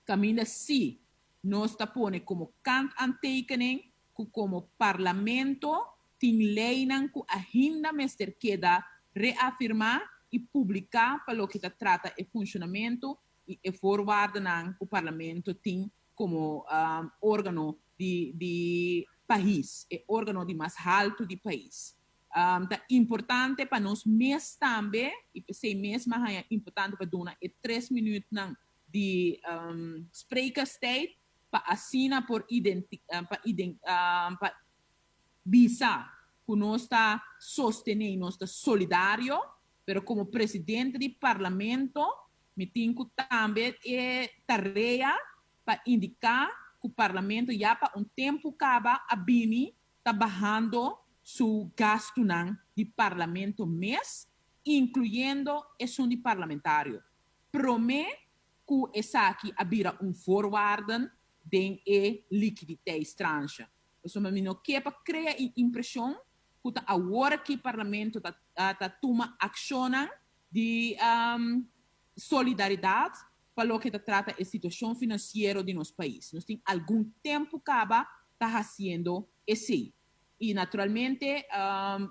kaminda si nos ta pone komo kantaantekening ku komo Parlamento tin leinan ku ainda mester keda reafirmá i publiká pa loke ta trata e funshonamentu i e voorwaardennan ku Parlamento tin komo órgano di di pais, e órgano di mas haltu di pais. Ta importante pa nos mes tambe i p'esei mes mi a haña importante pa duna e tres minütnan di sprekerstijd pa asina por pa pa bisa ku nos ta sostené i nos ta solidario, pero komo presidente di Parlamento mi tin ku tambe e tarea pa indiká ku Parlamento ya pa un tempu kaba a bini ta bahando su gastunan di Parlamento mes, inkluyendo esun di parlamentario. Promé ku esaki a bira un voorwaarden den e liquiditeitstranche. Pasobra mi no ke pa krea e impreshon ku ta awor aki Parlamento ta ta tuma akshonnan di solidaridat pa loke ta trata e situashon finansiero di nos pais. Nos tin algun tempu kaba ta hasiendo esei. I naturalmente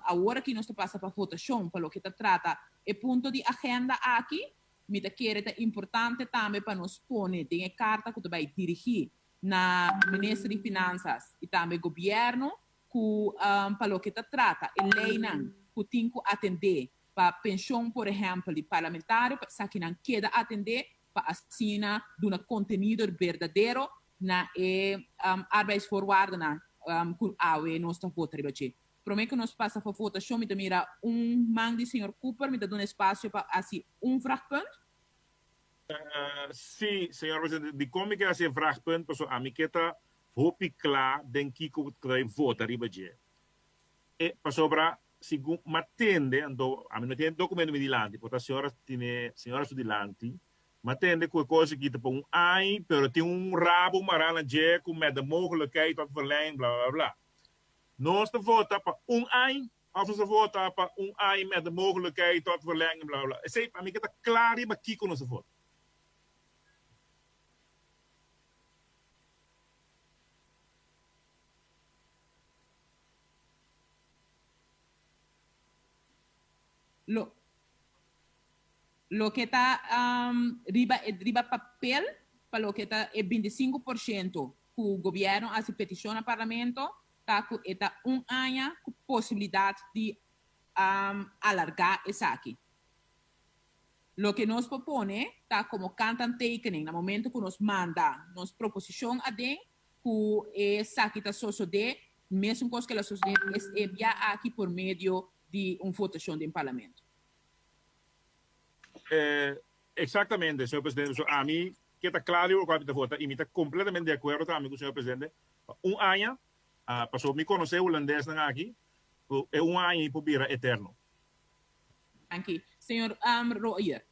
awor aki nos ta pasa pa votashon pa loke ta trata e punto di agenda aki. Mi ta kere ta importante tambe pa nos pone den e karta ku ta bai dirigí na Minister di Finansas i tambe Gobièrnu ku pa loke ta trata e leinan ku tin ku atendé pa penshon por ehèmpel di parlamentario pa esakinan keda atendé pa asina duna kontenido berdadero na e arbeidsvoorwaardennan ku awe nos ta vota riba dje. Promé ku nos pasa pa votashon mi ta mira un man di señor Cooper, mi ta duna espasio pa hasi un vragpunt. Sí, señor presidente, dikon mi ke hasi e vragpunt? Pasobra ami ke ta hopi kla den kiko ta bai vota riba dje. E pasobra segun m'a tende, anto ami no tin e dokumento mi dilanti, por ta señora tine, señora su dilanti, m'a tende ku e kos aki ta pa un aña, pero tin un rabo mará na dje ku met de mogelijkheid tot verlenging bla bla bla. Nos ta vota pa un aña of nos ta vota pa un aña met de mogelijkheid tot verlenging bla bla bla. Esei pa mi ke ta kla riba kiko nos ta vota. Lo loke ta riba e riba papel pa loke ta e 25% ku gobièrnu a hasi petishon na parlamento ta ku e ta un aña ku posibilidat di alargá esaki. Loke nos por pone ta komo kantanttekening na momento ku nos manda nos proposishon aden ku esaki ta sosodé mesun kos ku el a sosodé es e bia aki por medio di un votashon den parlamento. Exactamente, señor presidente. So ami ke ta kla riba lokual mi ta vota i mi ta kompletamente di akuerdo tambe ku señor presidente pa un aña, pasobra mi konosé hulandesnan aki ku e un aña ei por bira eterno. Danki. Señor Royer.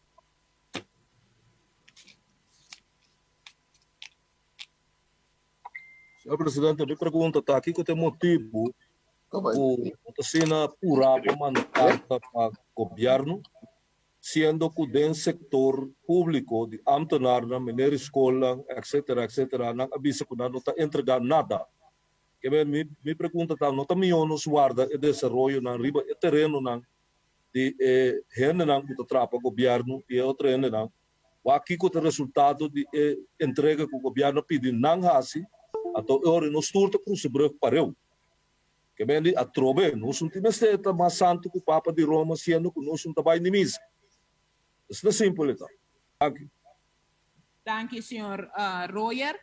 Señor presidente, mi pregunta ta kiko ta e motibu ku no ta asina purá pa manda karta pa gobièrnu, siendo ku den sektor públiko di ámtenarnan, mener di skolnan, etcetera, etcetera, nan a bisa ku nan no ta entregá nada. Ke men mi mi pregunta ta no ta mihó nos warda e desaroyonan riba e terenonan di e hendenan ku ta traha pa gobièrnu i e otro hendenan wak kiko ta resultado di e entrega ku gobièrnu a pidi nan hasi anto e ora nos tur ta krusa brug pareu. Ke men di atrobe nos no tin mester ta mas santu ku Papa di Roma siendo ku nos no ta bai ni misa. Asina simpel e ta. Danki. Danki señor Royer.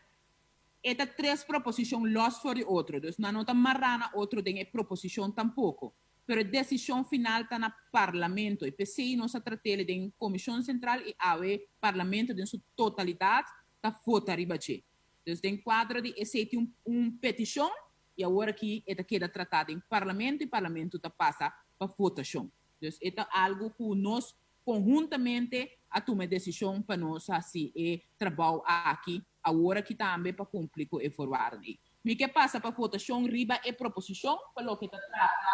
E ta tres proposicion los for di otro, dus nan no ta mará na otro den e proposicion tampoco. Pero e decision final ta na Parlamento y p'esey nos a trat'ele den Comision Central y awe Parlamento den su totalidad ta vota riba dje. Dus den cuadro di esey tin un peticion y awor aki e ta keda trata den Parlamento y Parlamento ta pasa pa votacion. Dus e ta algo cu nos conhuntamente a tuma e decision pa nos haci e trabao aki awor aki tambe pa cumpli cu e voorwaarden ey. Mi ke pasa pa votacion riba e proposicion pa loke ta trata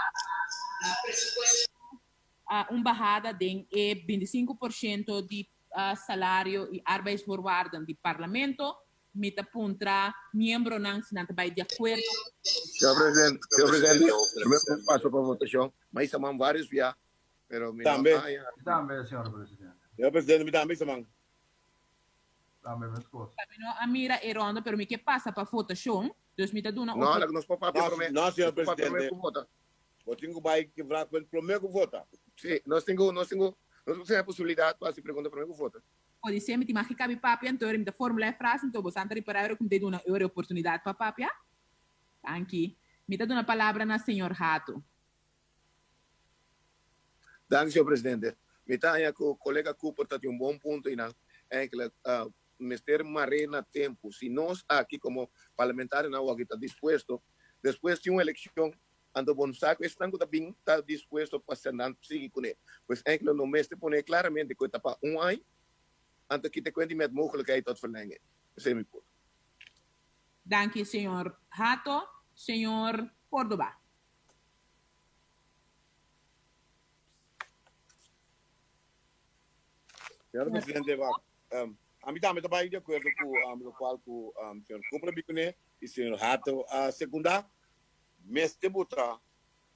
un bahada den e 25 por ciento di salario y arbeidsvoorwaarden di Parlamento. Mi ta puntra miembronan si nan ta bay di acuerdo. Señor Presidente, señor Presidente, prome cu pasa pa votacion, mi a yama varios bia, pero mi no Tambe. haya. Mi tambe, señor Presidente. Señor Presidente, mi tambe yama. Tambe meskos. Mi no a mira e ronda, pero mi ke pasa pa votashon, dus mi ta duna No, laga nos por papia promé. No, señor Nos por papia promé Presidente. ku vota. Bo tin ku bai ki vraagpunt promé ku vota. Sí, nos tin ku, nos tin ku, nos por tin e posibilidat pa hasi pregunta promé ku vota. Podisé mi tin mag kabi papia, anto mi ta formulá e frase, anto bosan ta ripará ora ku mi ta duna e oportunidat pa papia. Danki. Mi ta duna palabra na señor Hato. Danki, señor presidente. Mi ta haña ku kolega Cooper ta tin un bon punto einan. Eigenlijk mester mar'é na tempu. Si nos aki komo parlamentarionan awor ta dispuesto, despues tin un elekshon, anto bo no sa ku esnan ku ta bin ta dispuesto pa nan sigui kuné. Pues eigenlijk no mester pone klaramente ku e ta pa un aña, anto kita e kuenta di met mogelijkheid tot verlenging. Esei mi punto. Danki, señor Hato. Señor Cordoba. Señor Presidente, wak, um, a mi tambe ta bai di acuerdo cu um, locual cu um, señor Cooper a bicune y señor Hato a secunda. Mester buta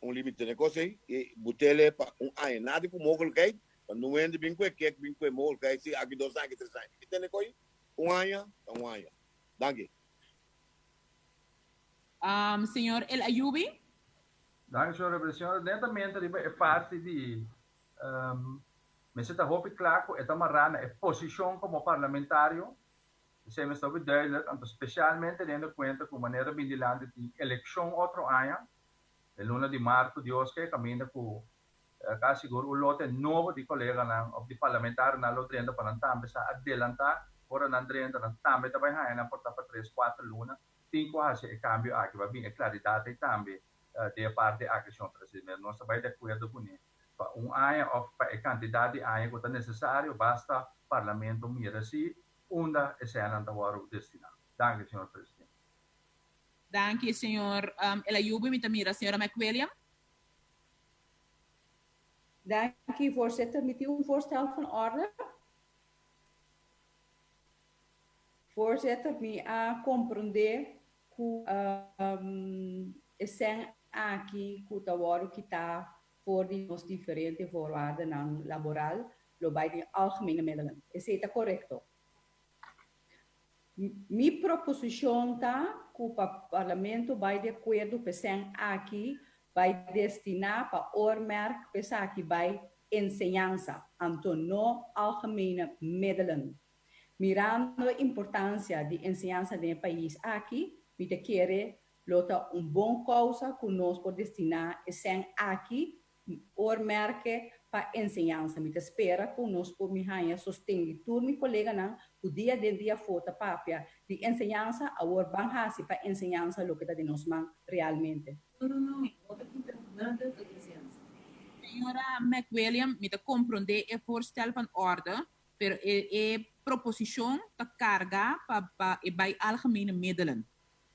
un limite na e cosa ei y butele pa un aña. Nada cu mogelijkheid, pa no hende bin cu e kek, bin cu e mogelijkheid, si aki dos aña, aki tres aña. Ki tene coi? Un aña ta un aña. Danki. Um, señor El Ayubi. Danki, señora Presidente. Netamente riba e parti di um, mester ta hopi kla ku e ta mará na e posishon komo parlamentario. Esei mester hopi duidelijk, anto spesialmente teniendo kuenta ku manera bin dilanti tin elekshon otro aña, den luna di martu, Dios ke, kaminda ku kasi sigur un lote nobo di koleganan òf di parlamentarionan lo drenta pa nan tambe sa adelantá ora nan drenta nan tambe ta bai haña nan por ta pa tres, kuater luna. Tin ku hasi e kambio aki pa bin e klaridat ei tambe den e parti aki, señor presidente. Nos ta bai di akuerdo kuné pa un aña òf pa e kantidat di aña ku ta nesesario, basta Parlamento mira si unda e sènnan ta wòrdu destiná. Danki, señor presidente. Danki, señor El Ayoubi. Mi ta mira señora McWilliam. Danki, voorzitter. Mi tin un voorstel van orde. Voorzitter, mi a comprende cu e cen aki cu ta wordo kita for di nos diferente voorwaardennan laboral lo bay den algemene middelen. Esey ta corecto. Mi proposicion ta cu pa Parlamento bay di acuerdo cu e cen aki bay destina pa oormerk cu esaki bay enseñansa, anto no algemene middelen. Mirando e importancia di enseñansa den e pais aki, mi ta kere lo ta un bon causa cu nos por destina e cen aki oormerke pa enseñansa. Mi ta spera cu nos por mi haña sosten di tur mi coleganan cu dia den dia afo ta papia di enseñansa, awor ban haci pa enseñansa loke ta den nos man realmente. No, no, no, no ta kita nada pa enseñansa. Señora McWilliam, mi ta comprende e voorstel van orde, pero e e proposicion ta carga pa pa e bay algemene middelen.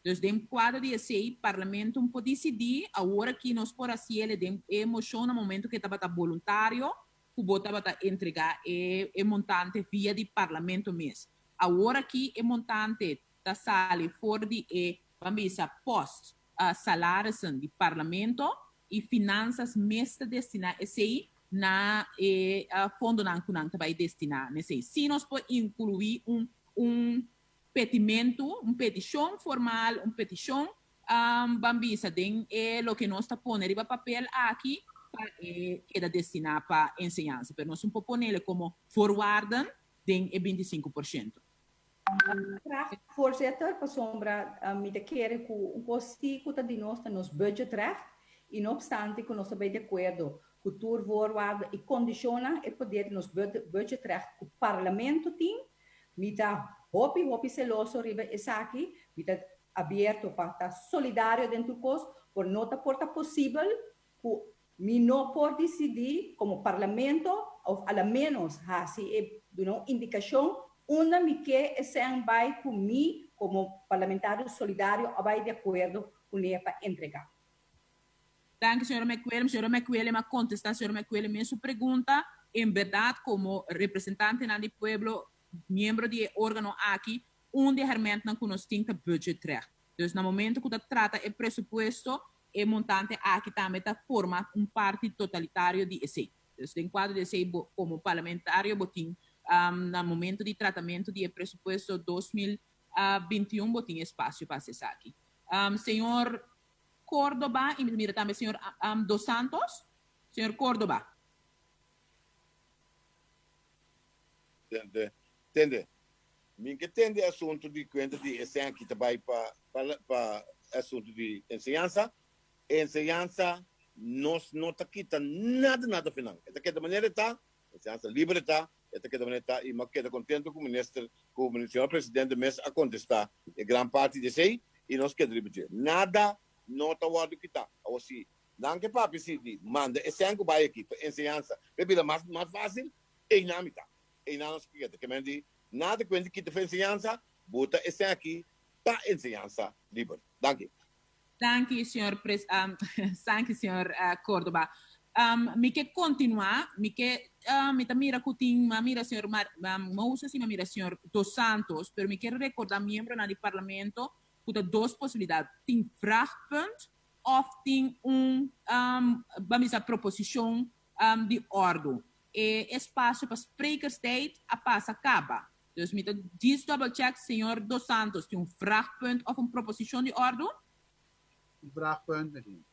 Dus den cuadro di esey, Parlamento por dicidi, awor aki nos por haciele den e mocion na momento cu e tabata boluntario, cu bo tabata entrega e e montante via di Parlamento mes. Awor aki e montante ta sali for di e, ban bisa, post. salarissen di Parlamento y Finanzas mes ta destina esey na e fondonan cu nan ta bay destina n'esey. Si nos por inclui un un petimentu, un peticion formal, un peticion ban bisa den e loke nos ta pone riba papel aki pa e keda destina pa enseñansa. Pero nos no por ponele como voorwaarden den e 25%. Graag, voorzitter, pasobra mi ta kere ku un kos si ku ta di nos ta nos budgetrecht i no opstante ku nos ta bai di akuerdo ku tur voorwaarden i kondishonnan e poder di nos budgetrecht ku parlamento tin, mi ta hopi hopi seloso riba esaki, mi ta abierto pa ta solidario den tur kos, por no ta por ta posibel ku mi no por disidí komo parlamento òf a la ménos hasi e duna un indikashon unda mi ke e sèn bai ku mi komo parlamentario solidario a bai di akuerdo kuné pa entregá. Danki señora McWilliam. Señora McWilliam a kontestá señora McWilliam mes su pregunta. En bèrdat komo representantenan di pueblo, miembro di e órgano aki, un di e hermentnan ku nos tin ta budgetrecht. Dus na momento ku ta trata e presupuesto, e montante aki tambe ta forma un parti totalitario di esei. Dus den kuadro di esei bo komo parlamentario bo tin na momento di tratamentu di e presupuesto 2021 bo tin espasio pa hasi esaki. Señor Cordoba i mi ta mira tambe señor Dos Santos. Señor Cordoba. Tende, tende. Mi ke tende asuntu di kuenta di e sèn ki ta bai pa pa asuntu di enseñansa. Enseñansa nos no ta kita nada nada fe nan. E ta keda manera e ta, enseñansa liber e ta, e ta keda manera e ta i mi a keda kontento ku minister ku señor presidente mes a kontestá e gran parti di esei i nos keda riba dje. Nada no ta wòrdu kitá. Awor si nan ke papia si di manda e sèn ku bai aki pa enseñansa pa e bira mas mas fásil, einan mi ta. Einan nos ke keda. Ke men di nada ku hende kita for enseñansa, bo ta esei aki pa enseñansa liber. Danki. Danki, señor pres danki, señor Cordoba. Mi ke kontinuá, mi ke mi ta mira ku tin mi a mira señor Moses i mi a mira señor Dos Santos, pero mi ke rekordá miembronan di Parlamento ku ta dos posibilidat, tin vraagpunt òf tin un ban bisa proposishon di òrdu. E espasio pa sprekerstijd a pasa kaba. Dus mi ta djis double check, señor Dos Santos tin un vraagpunt of un proposicion di ordu? Un vraagpunt mi tin.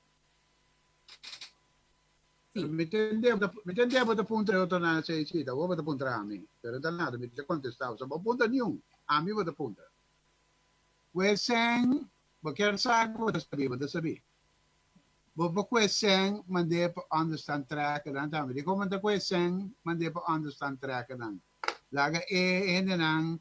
Si. Mi tende mi tende bo ta puntra e otronan esei si, ta bo bo ta puntra ami, pero ta nada mi ta contesta bo, so bo puntra niun, ami bo ta puntra. Wesen bo kier sa ku bo ta sabi, bo ta sabi. Bo por kue sèn mand'é pa onderstand trekken tambe. Dikon bo no ta kue sèn mand'é pa onderstand trekken? Laga e hendenan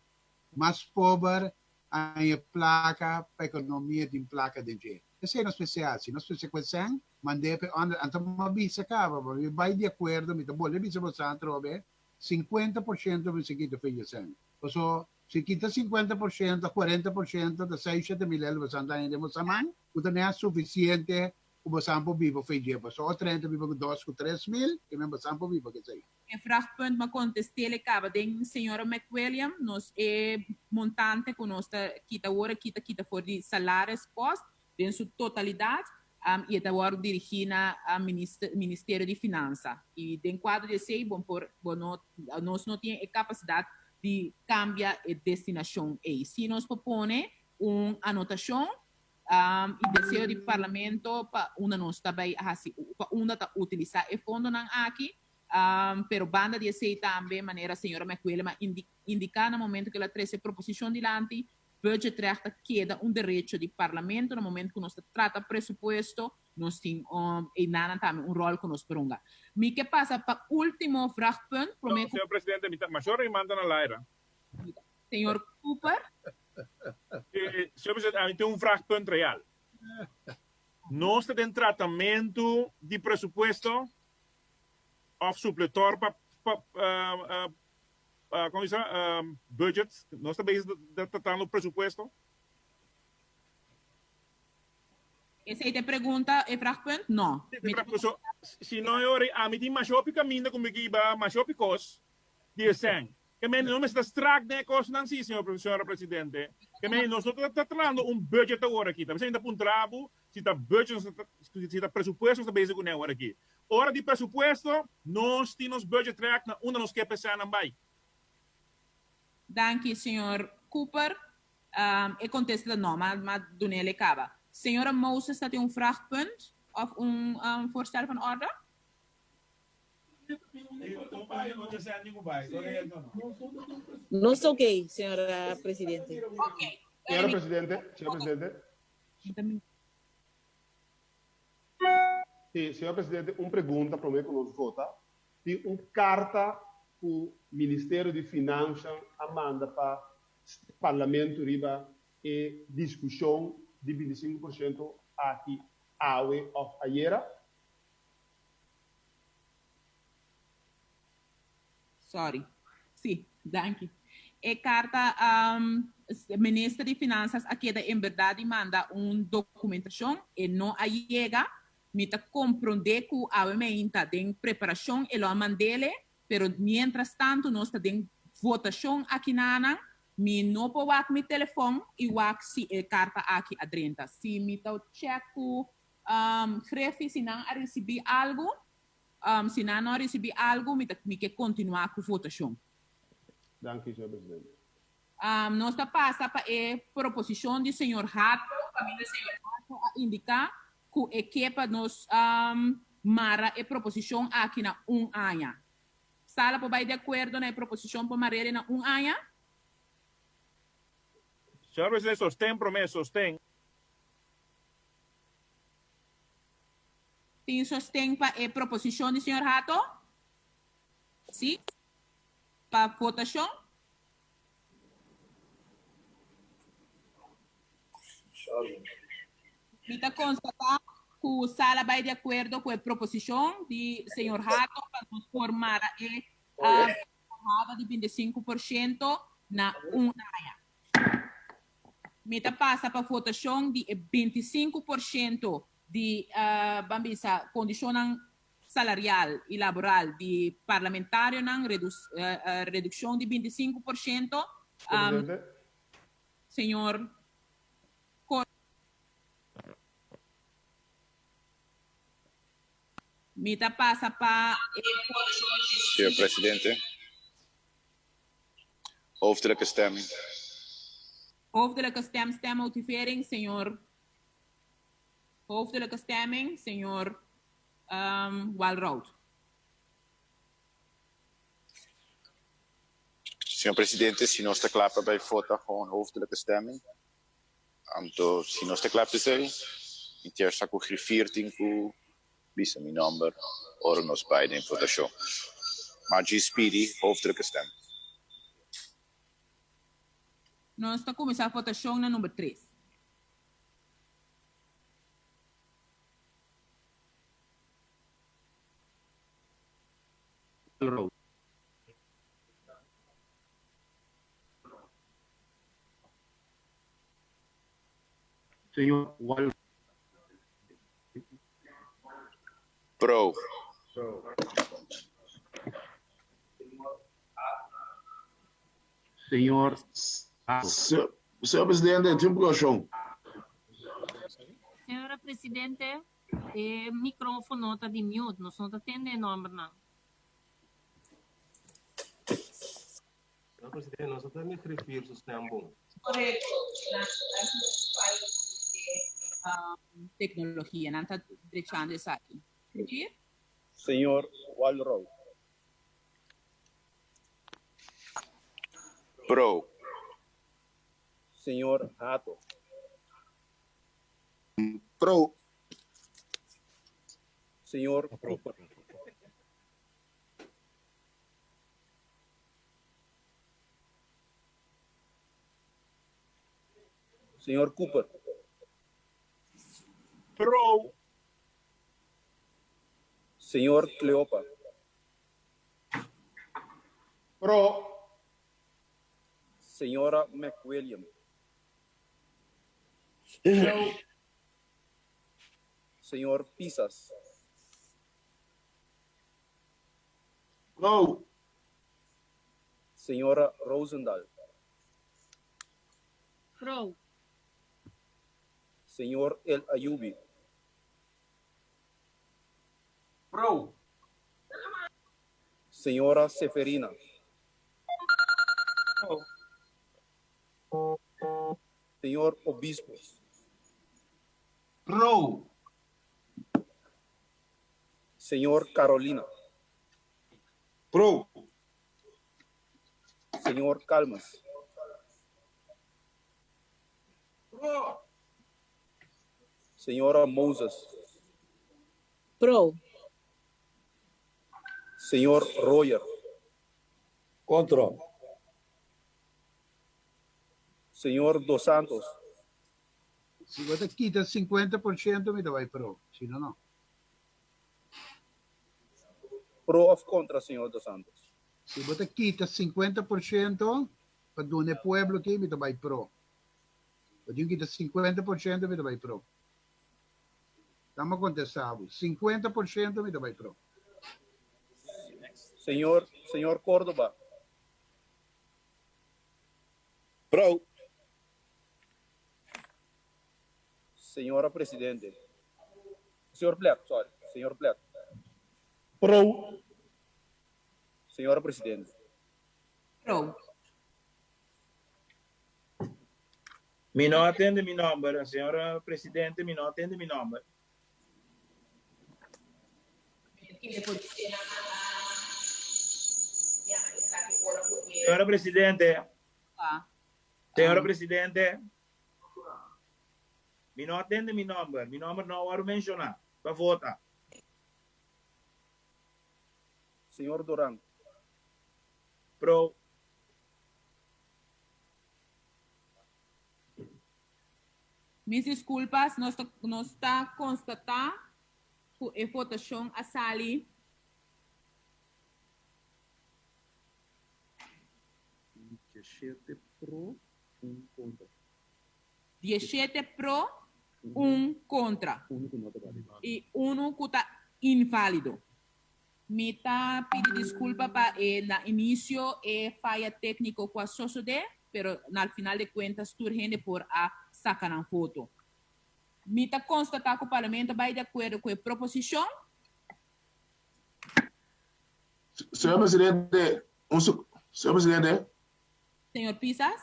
mas pober haña plaka pa ekonomia tin plaka den dje. Esei nos mester hasi. Nos mester kue sèn mand'é pa e onder. Anto mi a bisa kaba, mi bai di akuerdo, mi ta bolbe bisa boso atrobe, 50% mester kita for e sèn. Paso Si kita 50% 40% ta seis shete mil el bosan ta haña den bosan man, ku ta nea sufisiente ku bosan por biba for dje. Pasobra otro hende ta biba ku dos ku 3000, ke men bosan por biba ku esei. E vraagpunt m'a contest'el caba den señora McWilliam, nos e montante cu nos ta kita awor a kita kita for di salarispost den su totalidad y e ta wordo dirigi na Ministerio di Finansa. Y den cuadro di esey bon por bo no nos no tin e capacidad di cambia e destinacion ey. Si nos por pone un anotacion y deseo di Parlamento pa unda nos ta bay haci pa unda ta utilisa e fondonan aki, pero banda di esey tambe manera señora McWilliam a indica na momento cu el a trece e proposicion dilanti, Budgetrecht ta keda un derecho di Parlamento na momento ku nos ta trata presupuesto, nos tin einanan tambe un ròl ku nos por hunga. Mi ke pasa pa último vraagpunt promé ku. Señor Presidente, mi ta mashor rimanta na laira. Señor Cooper. Señor Presidente, ami tin un vraagpunt real. Nos ta den tratamentu di presupuesto òf supletor pa Como bisa budget, nos ta bezig ta tratando presupuesto. Esey ta e pregunta, e vraagpunt? No. Si, so, si no e ora ami tin masha hopi caminda cu mi kiba masha hopi cos di e sèn. Ke men no mester ta strak den e cosnan si, señor, señora presidente. Ke men nos no ta trahando un budget awor aki. Ta mester ta puntra bo si ta budget nos ta si ta presupuesto nos ta bezig kuné awor aki. Ora di presupuesto nos tin nos budget track na unda nos ke p'esanan bai. Danki señor Cooper. E kontesta ta no, ma ma dun'el e kaba. Señora Moses ta tin un vraagpunt of un voorstel van orde? Nos ta oké, señora presidente. Oké. Señora presidente, señora presidente. Sí, señora presidente, un pregunta promé ku nos vota. Tin un karta ku Ministerio di Finansha a manda pa Parlamento riba e diskushon di 25% aki awe òf ayera? Sorry. Sí, danki. E karta Minister di Finansas a keda en berdad di manda un dokumentashon, e no a yega. Mi ta komprondé ku awe meinta den preparashon e lo a mand'ele, pero mientras tanto nos ta den votashon akinanan, mi no por wak mi telefòn i wak si e karta aki a drenta. Si mi ta chèk ku Griffie si nan a risibí algu, si nan no a risibí algu mi ta mi ke kontinuá ku votashon. Danki, señor presidente. Nos ta pasa pa e proposishon di señor Hato, kaminda señor Hato a indiká ku e ke pa nos mara e proposishon aki na un aña. Sala por bai di akuerdo na e proposishon pa mar'é na un aña? Señor presidente, sosten promé, sosten. Tin sosten pa e proposishon di señor Hato? Si. Pa votashon? Mi ta konstatá ku sala bai di akuerdo ku e proposishon di señor Hato pa nos por mara e bahada di 25% na un aña. Mi ta pasa pa votashon di e 25% di ban bisa kondishonnan salarial i laboral di parlamentarionan, redukshon di 25%. Presidente. Señor Cor. Mi ta pasa pa e votashon di. Señor Presidente. Hoofdelijke stemming. Hoofdelijke stem, stemmotivering, señor Hoofdelijke stemming, señor Walroud. Señor Presidente, si nos ta kla pa bai vota gewoon hoofdelijke stemming. Anto si nos ta kla p'esei, mi kier sa ku griffier tin ku bisa mi nomber ora nos bai den votashon. Ma djis pidi hoofdelijke stemming. Nos ta kuminsá votashon na number tres. Señor Wal. Pro. Señor. Señor Presidente, tin un preocupacion. Señora Presidente, e microfono ta di mute, nos no ta tende e nombernan. Señor Presidente, nos no ta tende griffier su stem bon. Correcto. Nan fallo di tecnologia. Nan ta drechando esaki. Griffier? Señor Walroud. Pro. Señor Hato. Pro. Señor Cooper. Señor Cooper. Pro. Señor Cleopa. Pro. Señora McWilliam. Pro. Señor Pisas. Pro. Señor El Ayubi. Pro. Señora Seferina. Pro. Señor Obispo. Pro. Señor Carolina. Pro. Señor Calmas. Pro. Señora Moses. Pro. Señor Royer. Contra. Señor Dos Santos. Si bo ta kita 50% mi ta bai pro, si no no. Pro of contra, señor Dos Santos? Si bo ta kita 50% pa duna e pueblo aki mi ta bai pro. Bo tin kita 50% mi ta bai pro. Tama contesta bo. 50% mi ta bai pro. Señor, señor Córdoba. Pro. Señora Presidente. Señor Plet, sorry. Señor Plet. Pro. Señora Presidente. Pro. Mi no a tende mi nomber, señora Presidente, mi no a tende mi nomber. Señora Presidente. Señora Presidente. Mi no a tende mi nomber. Mi nomber no a wòrdu menshoná pa vota. Señor Duran. Pro. Mis disculpas, nos ta, nos ta constata cu e votacion a sali. Diesshete pro, un contra. Diesshete pro, un contra. Uno cu no ta valido. Y uno cu ta invalido. Mi ta pidi disculpa pa e na inicio e faya tecnico cu a sosode, pero na al final de cuentas tur hende por a saca nan voto. Mi ta constata cu Parlamento a bay di acuerdo cu e proposicion. Señor Presidente, un Señor Presidente. Señor Pisas.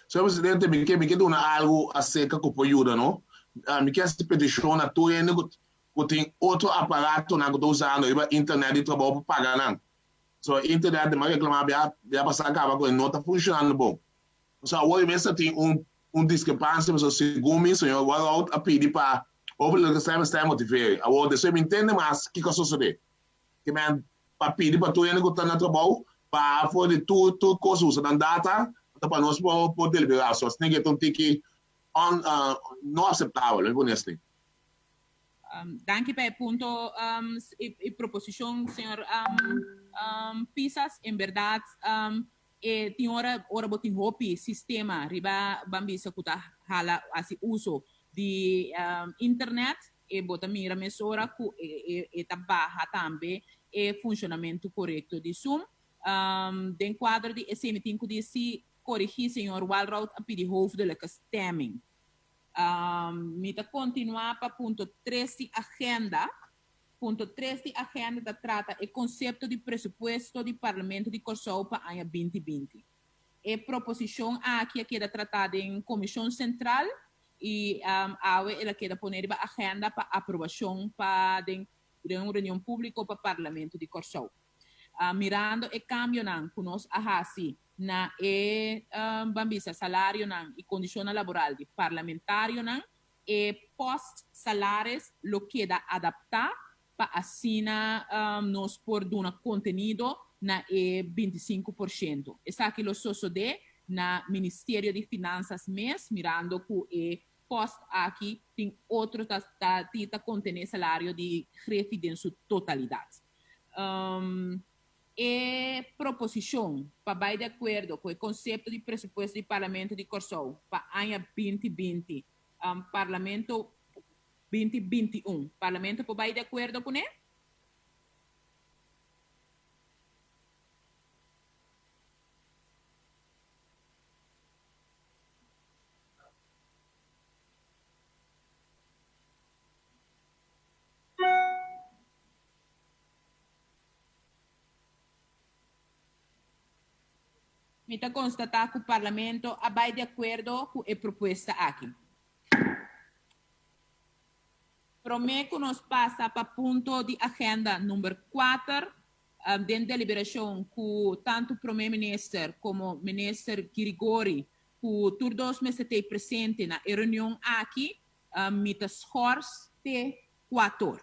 Señor Presidente, mi ke mi ke duna algo acerca cu por yuda no. Mi ke haci peticion na tur hende cu cu tin otro aparatonan cu ta usando riba internet di trabou pa paga nan. So internet de mas reclama bia bia pasa caba cu e no ta funcionando bon. So awor mester tin un un discrepancia pasobra segun mi señor Warhout a pidi pa hopi stem stem motiveri. Awor despues mi intende mas kico a sosode. Ke men pa pidi pa tur hende ku ta na trabou pa for di tur tur kos usa nan data anto pa nos por por delibera. So asina ke ta un tiki un no aseptabel, mi pone asina. Danki pa e punto y proposicion señor Pisas. En berdad e tin ora ora bo tin hopi sistema riba ban bisa cu ta hala haci uso di internet e bo ta mira mesora cu e ta baha tambe e funcionamento corecto di Zoom. Den cuadro di esey mi tin cu di si corigi señor Walroud a pidi hoofdelijke stemming. Mi ta continua pa punto tres di agenda. Punto tres di agenda ta trata e concepto di presupuesto di Parlamento di Corsou pa aña 2020. E proposicion aki a keda trata den Comision Central y awe el a keda pone riba agenda pa aprobacion pa den un reunion publico pa Parlamento di Corsou. Mirando e cambionan cu nos a haci na e ban bisa salarionan y condicionnan laboral di parlamentarionan, e post salaris lo keda adapta pa asina nos por duna contenido na e 25%. Esaki lo sosode na Ministerio di Finanzas mes, mirando cu e post aki tin otro ta ta ta contene salario di Griffie den su totalidad. E proposicion pa bay di acuerdo cu e concepto di presupuesto di Parlamento di Corsou pa aña 2020, Parlamento 2021, Parlamento por bay di acuerdo cune? Mi ta konstatá ku Parlamento a bai di akuerdo ku e propuesta aki. Promé ku nos pasa pa punto di agenda number kuater, den deliberashon ku tantu Promé Minister komo Minister Girigori ku tur dos mester t'ei presente na e reunion aki, mi ta schors te kuator.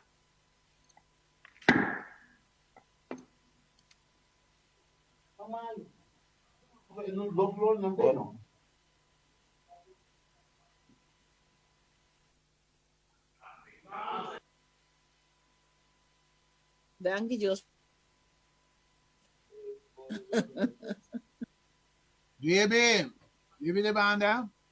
Danki Dios. Debe, debe de banda.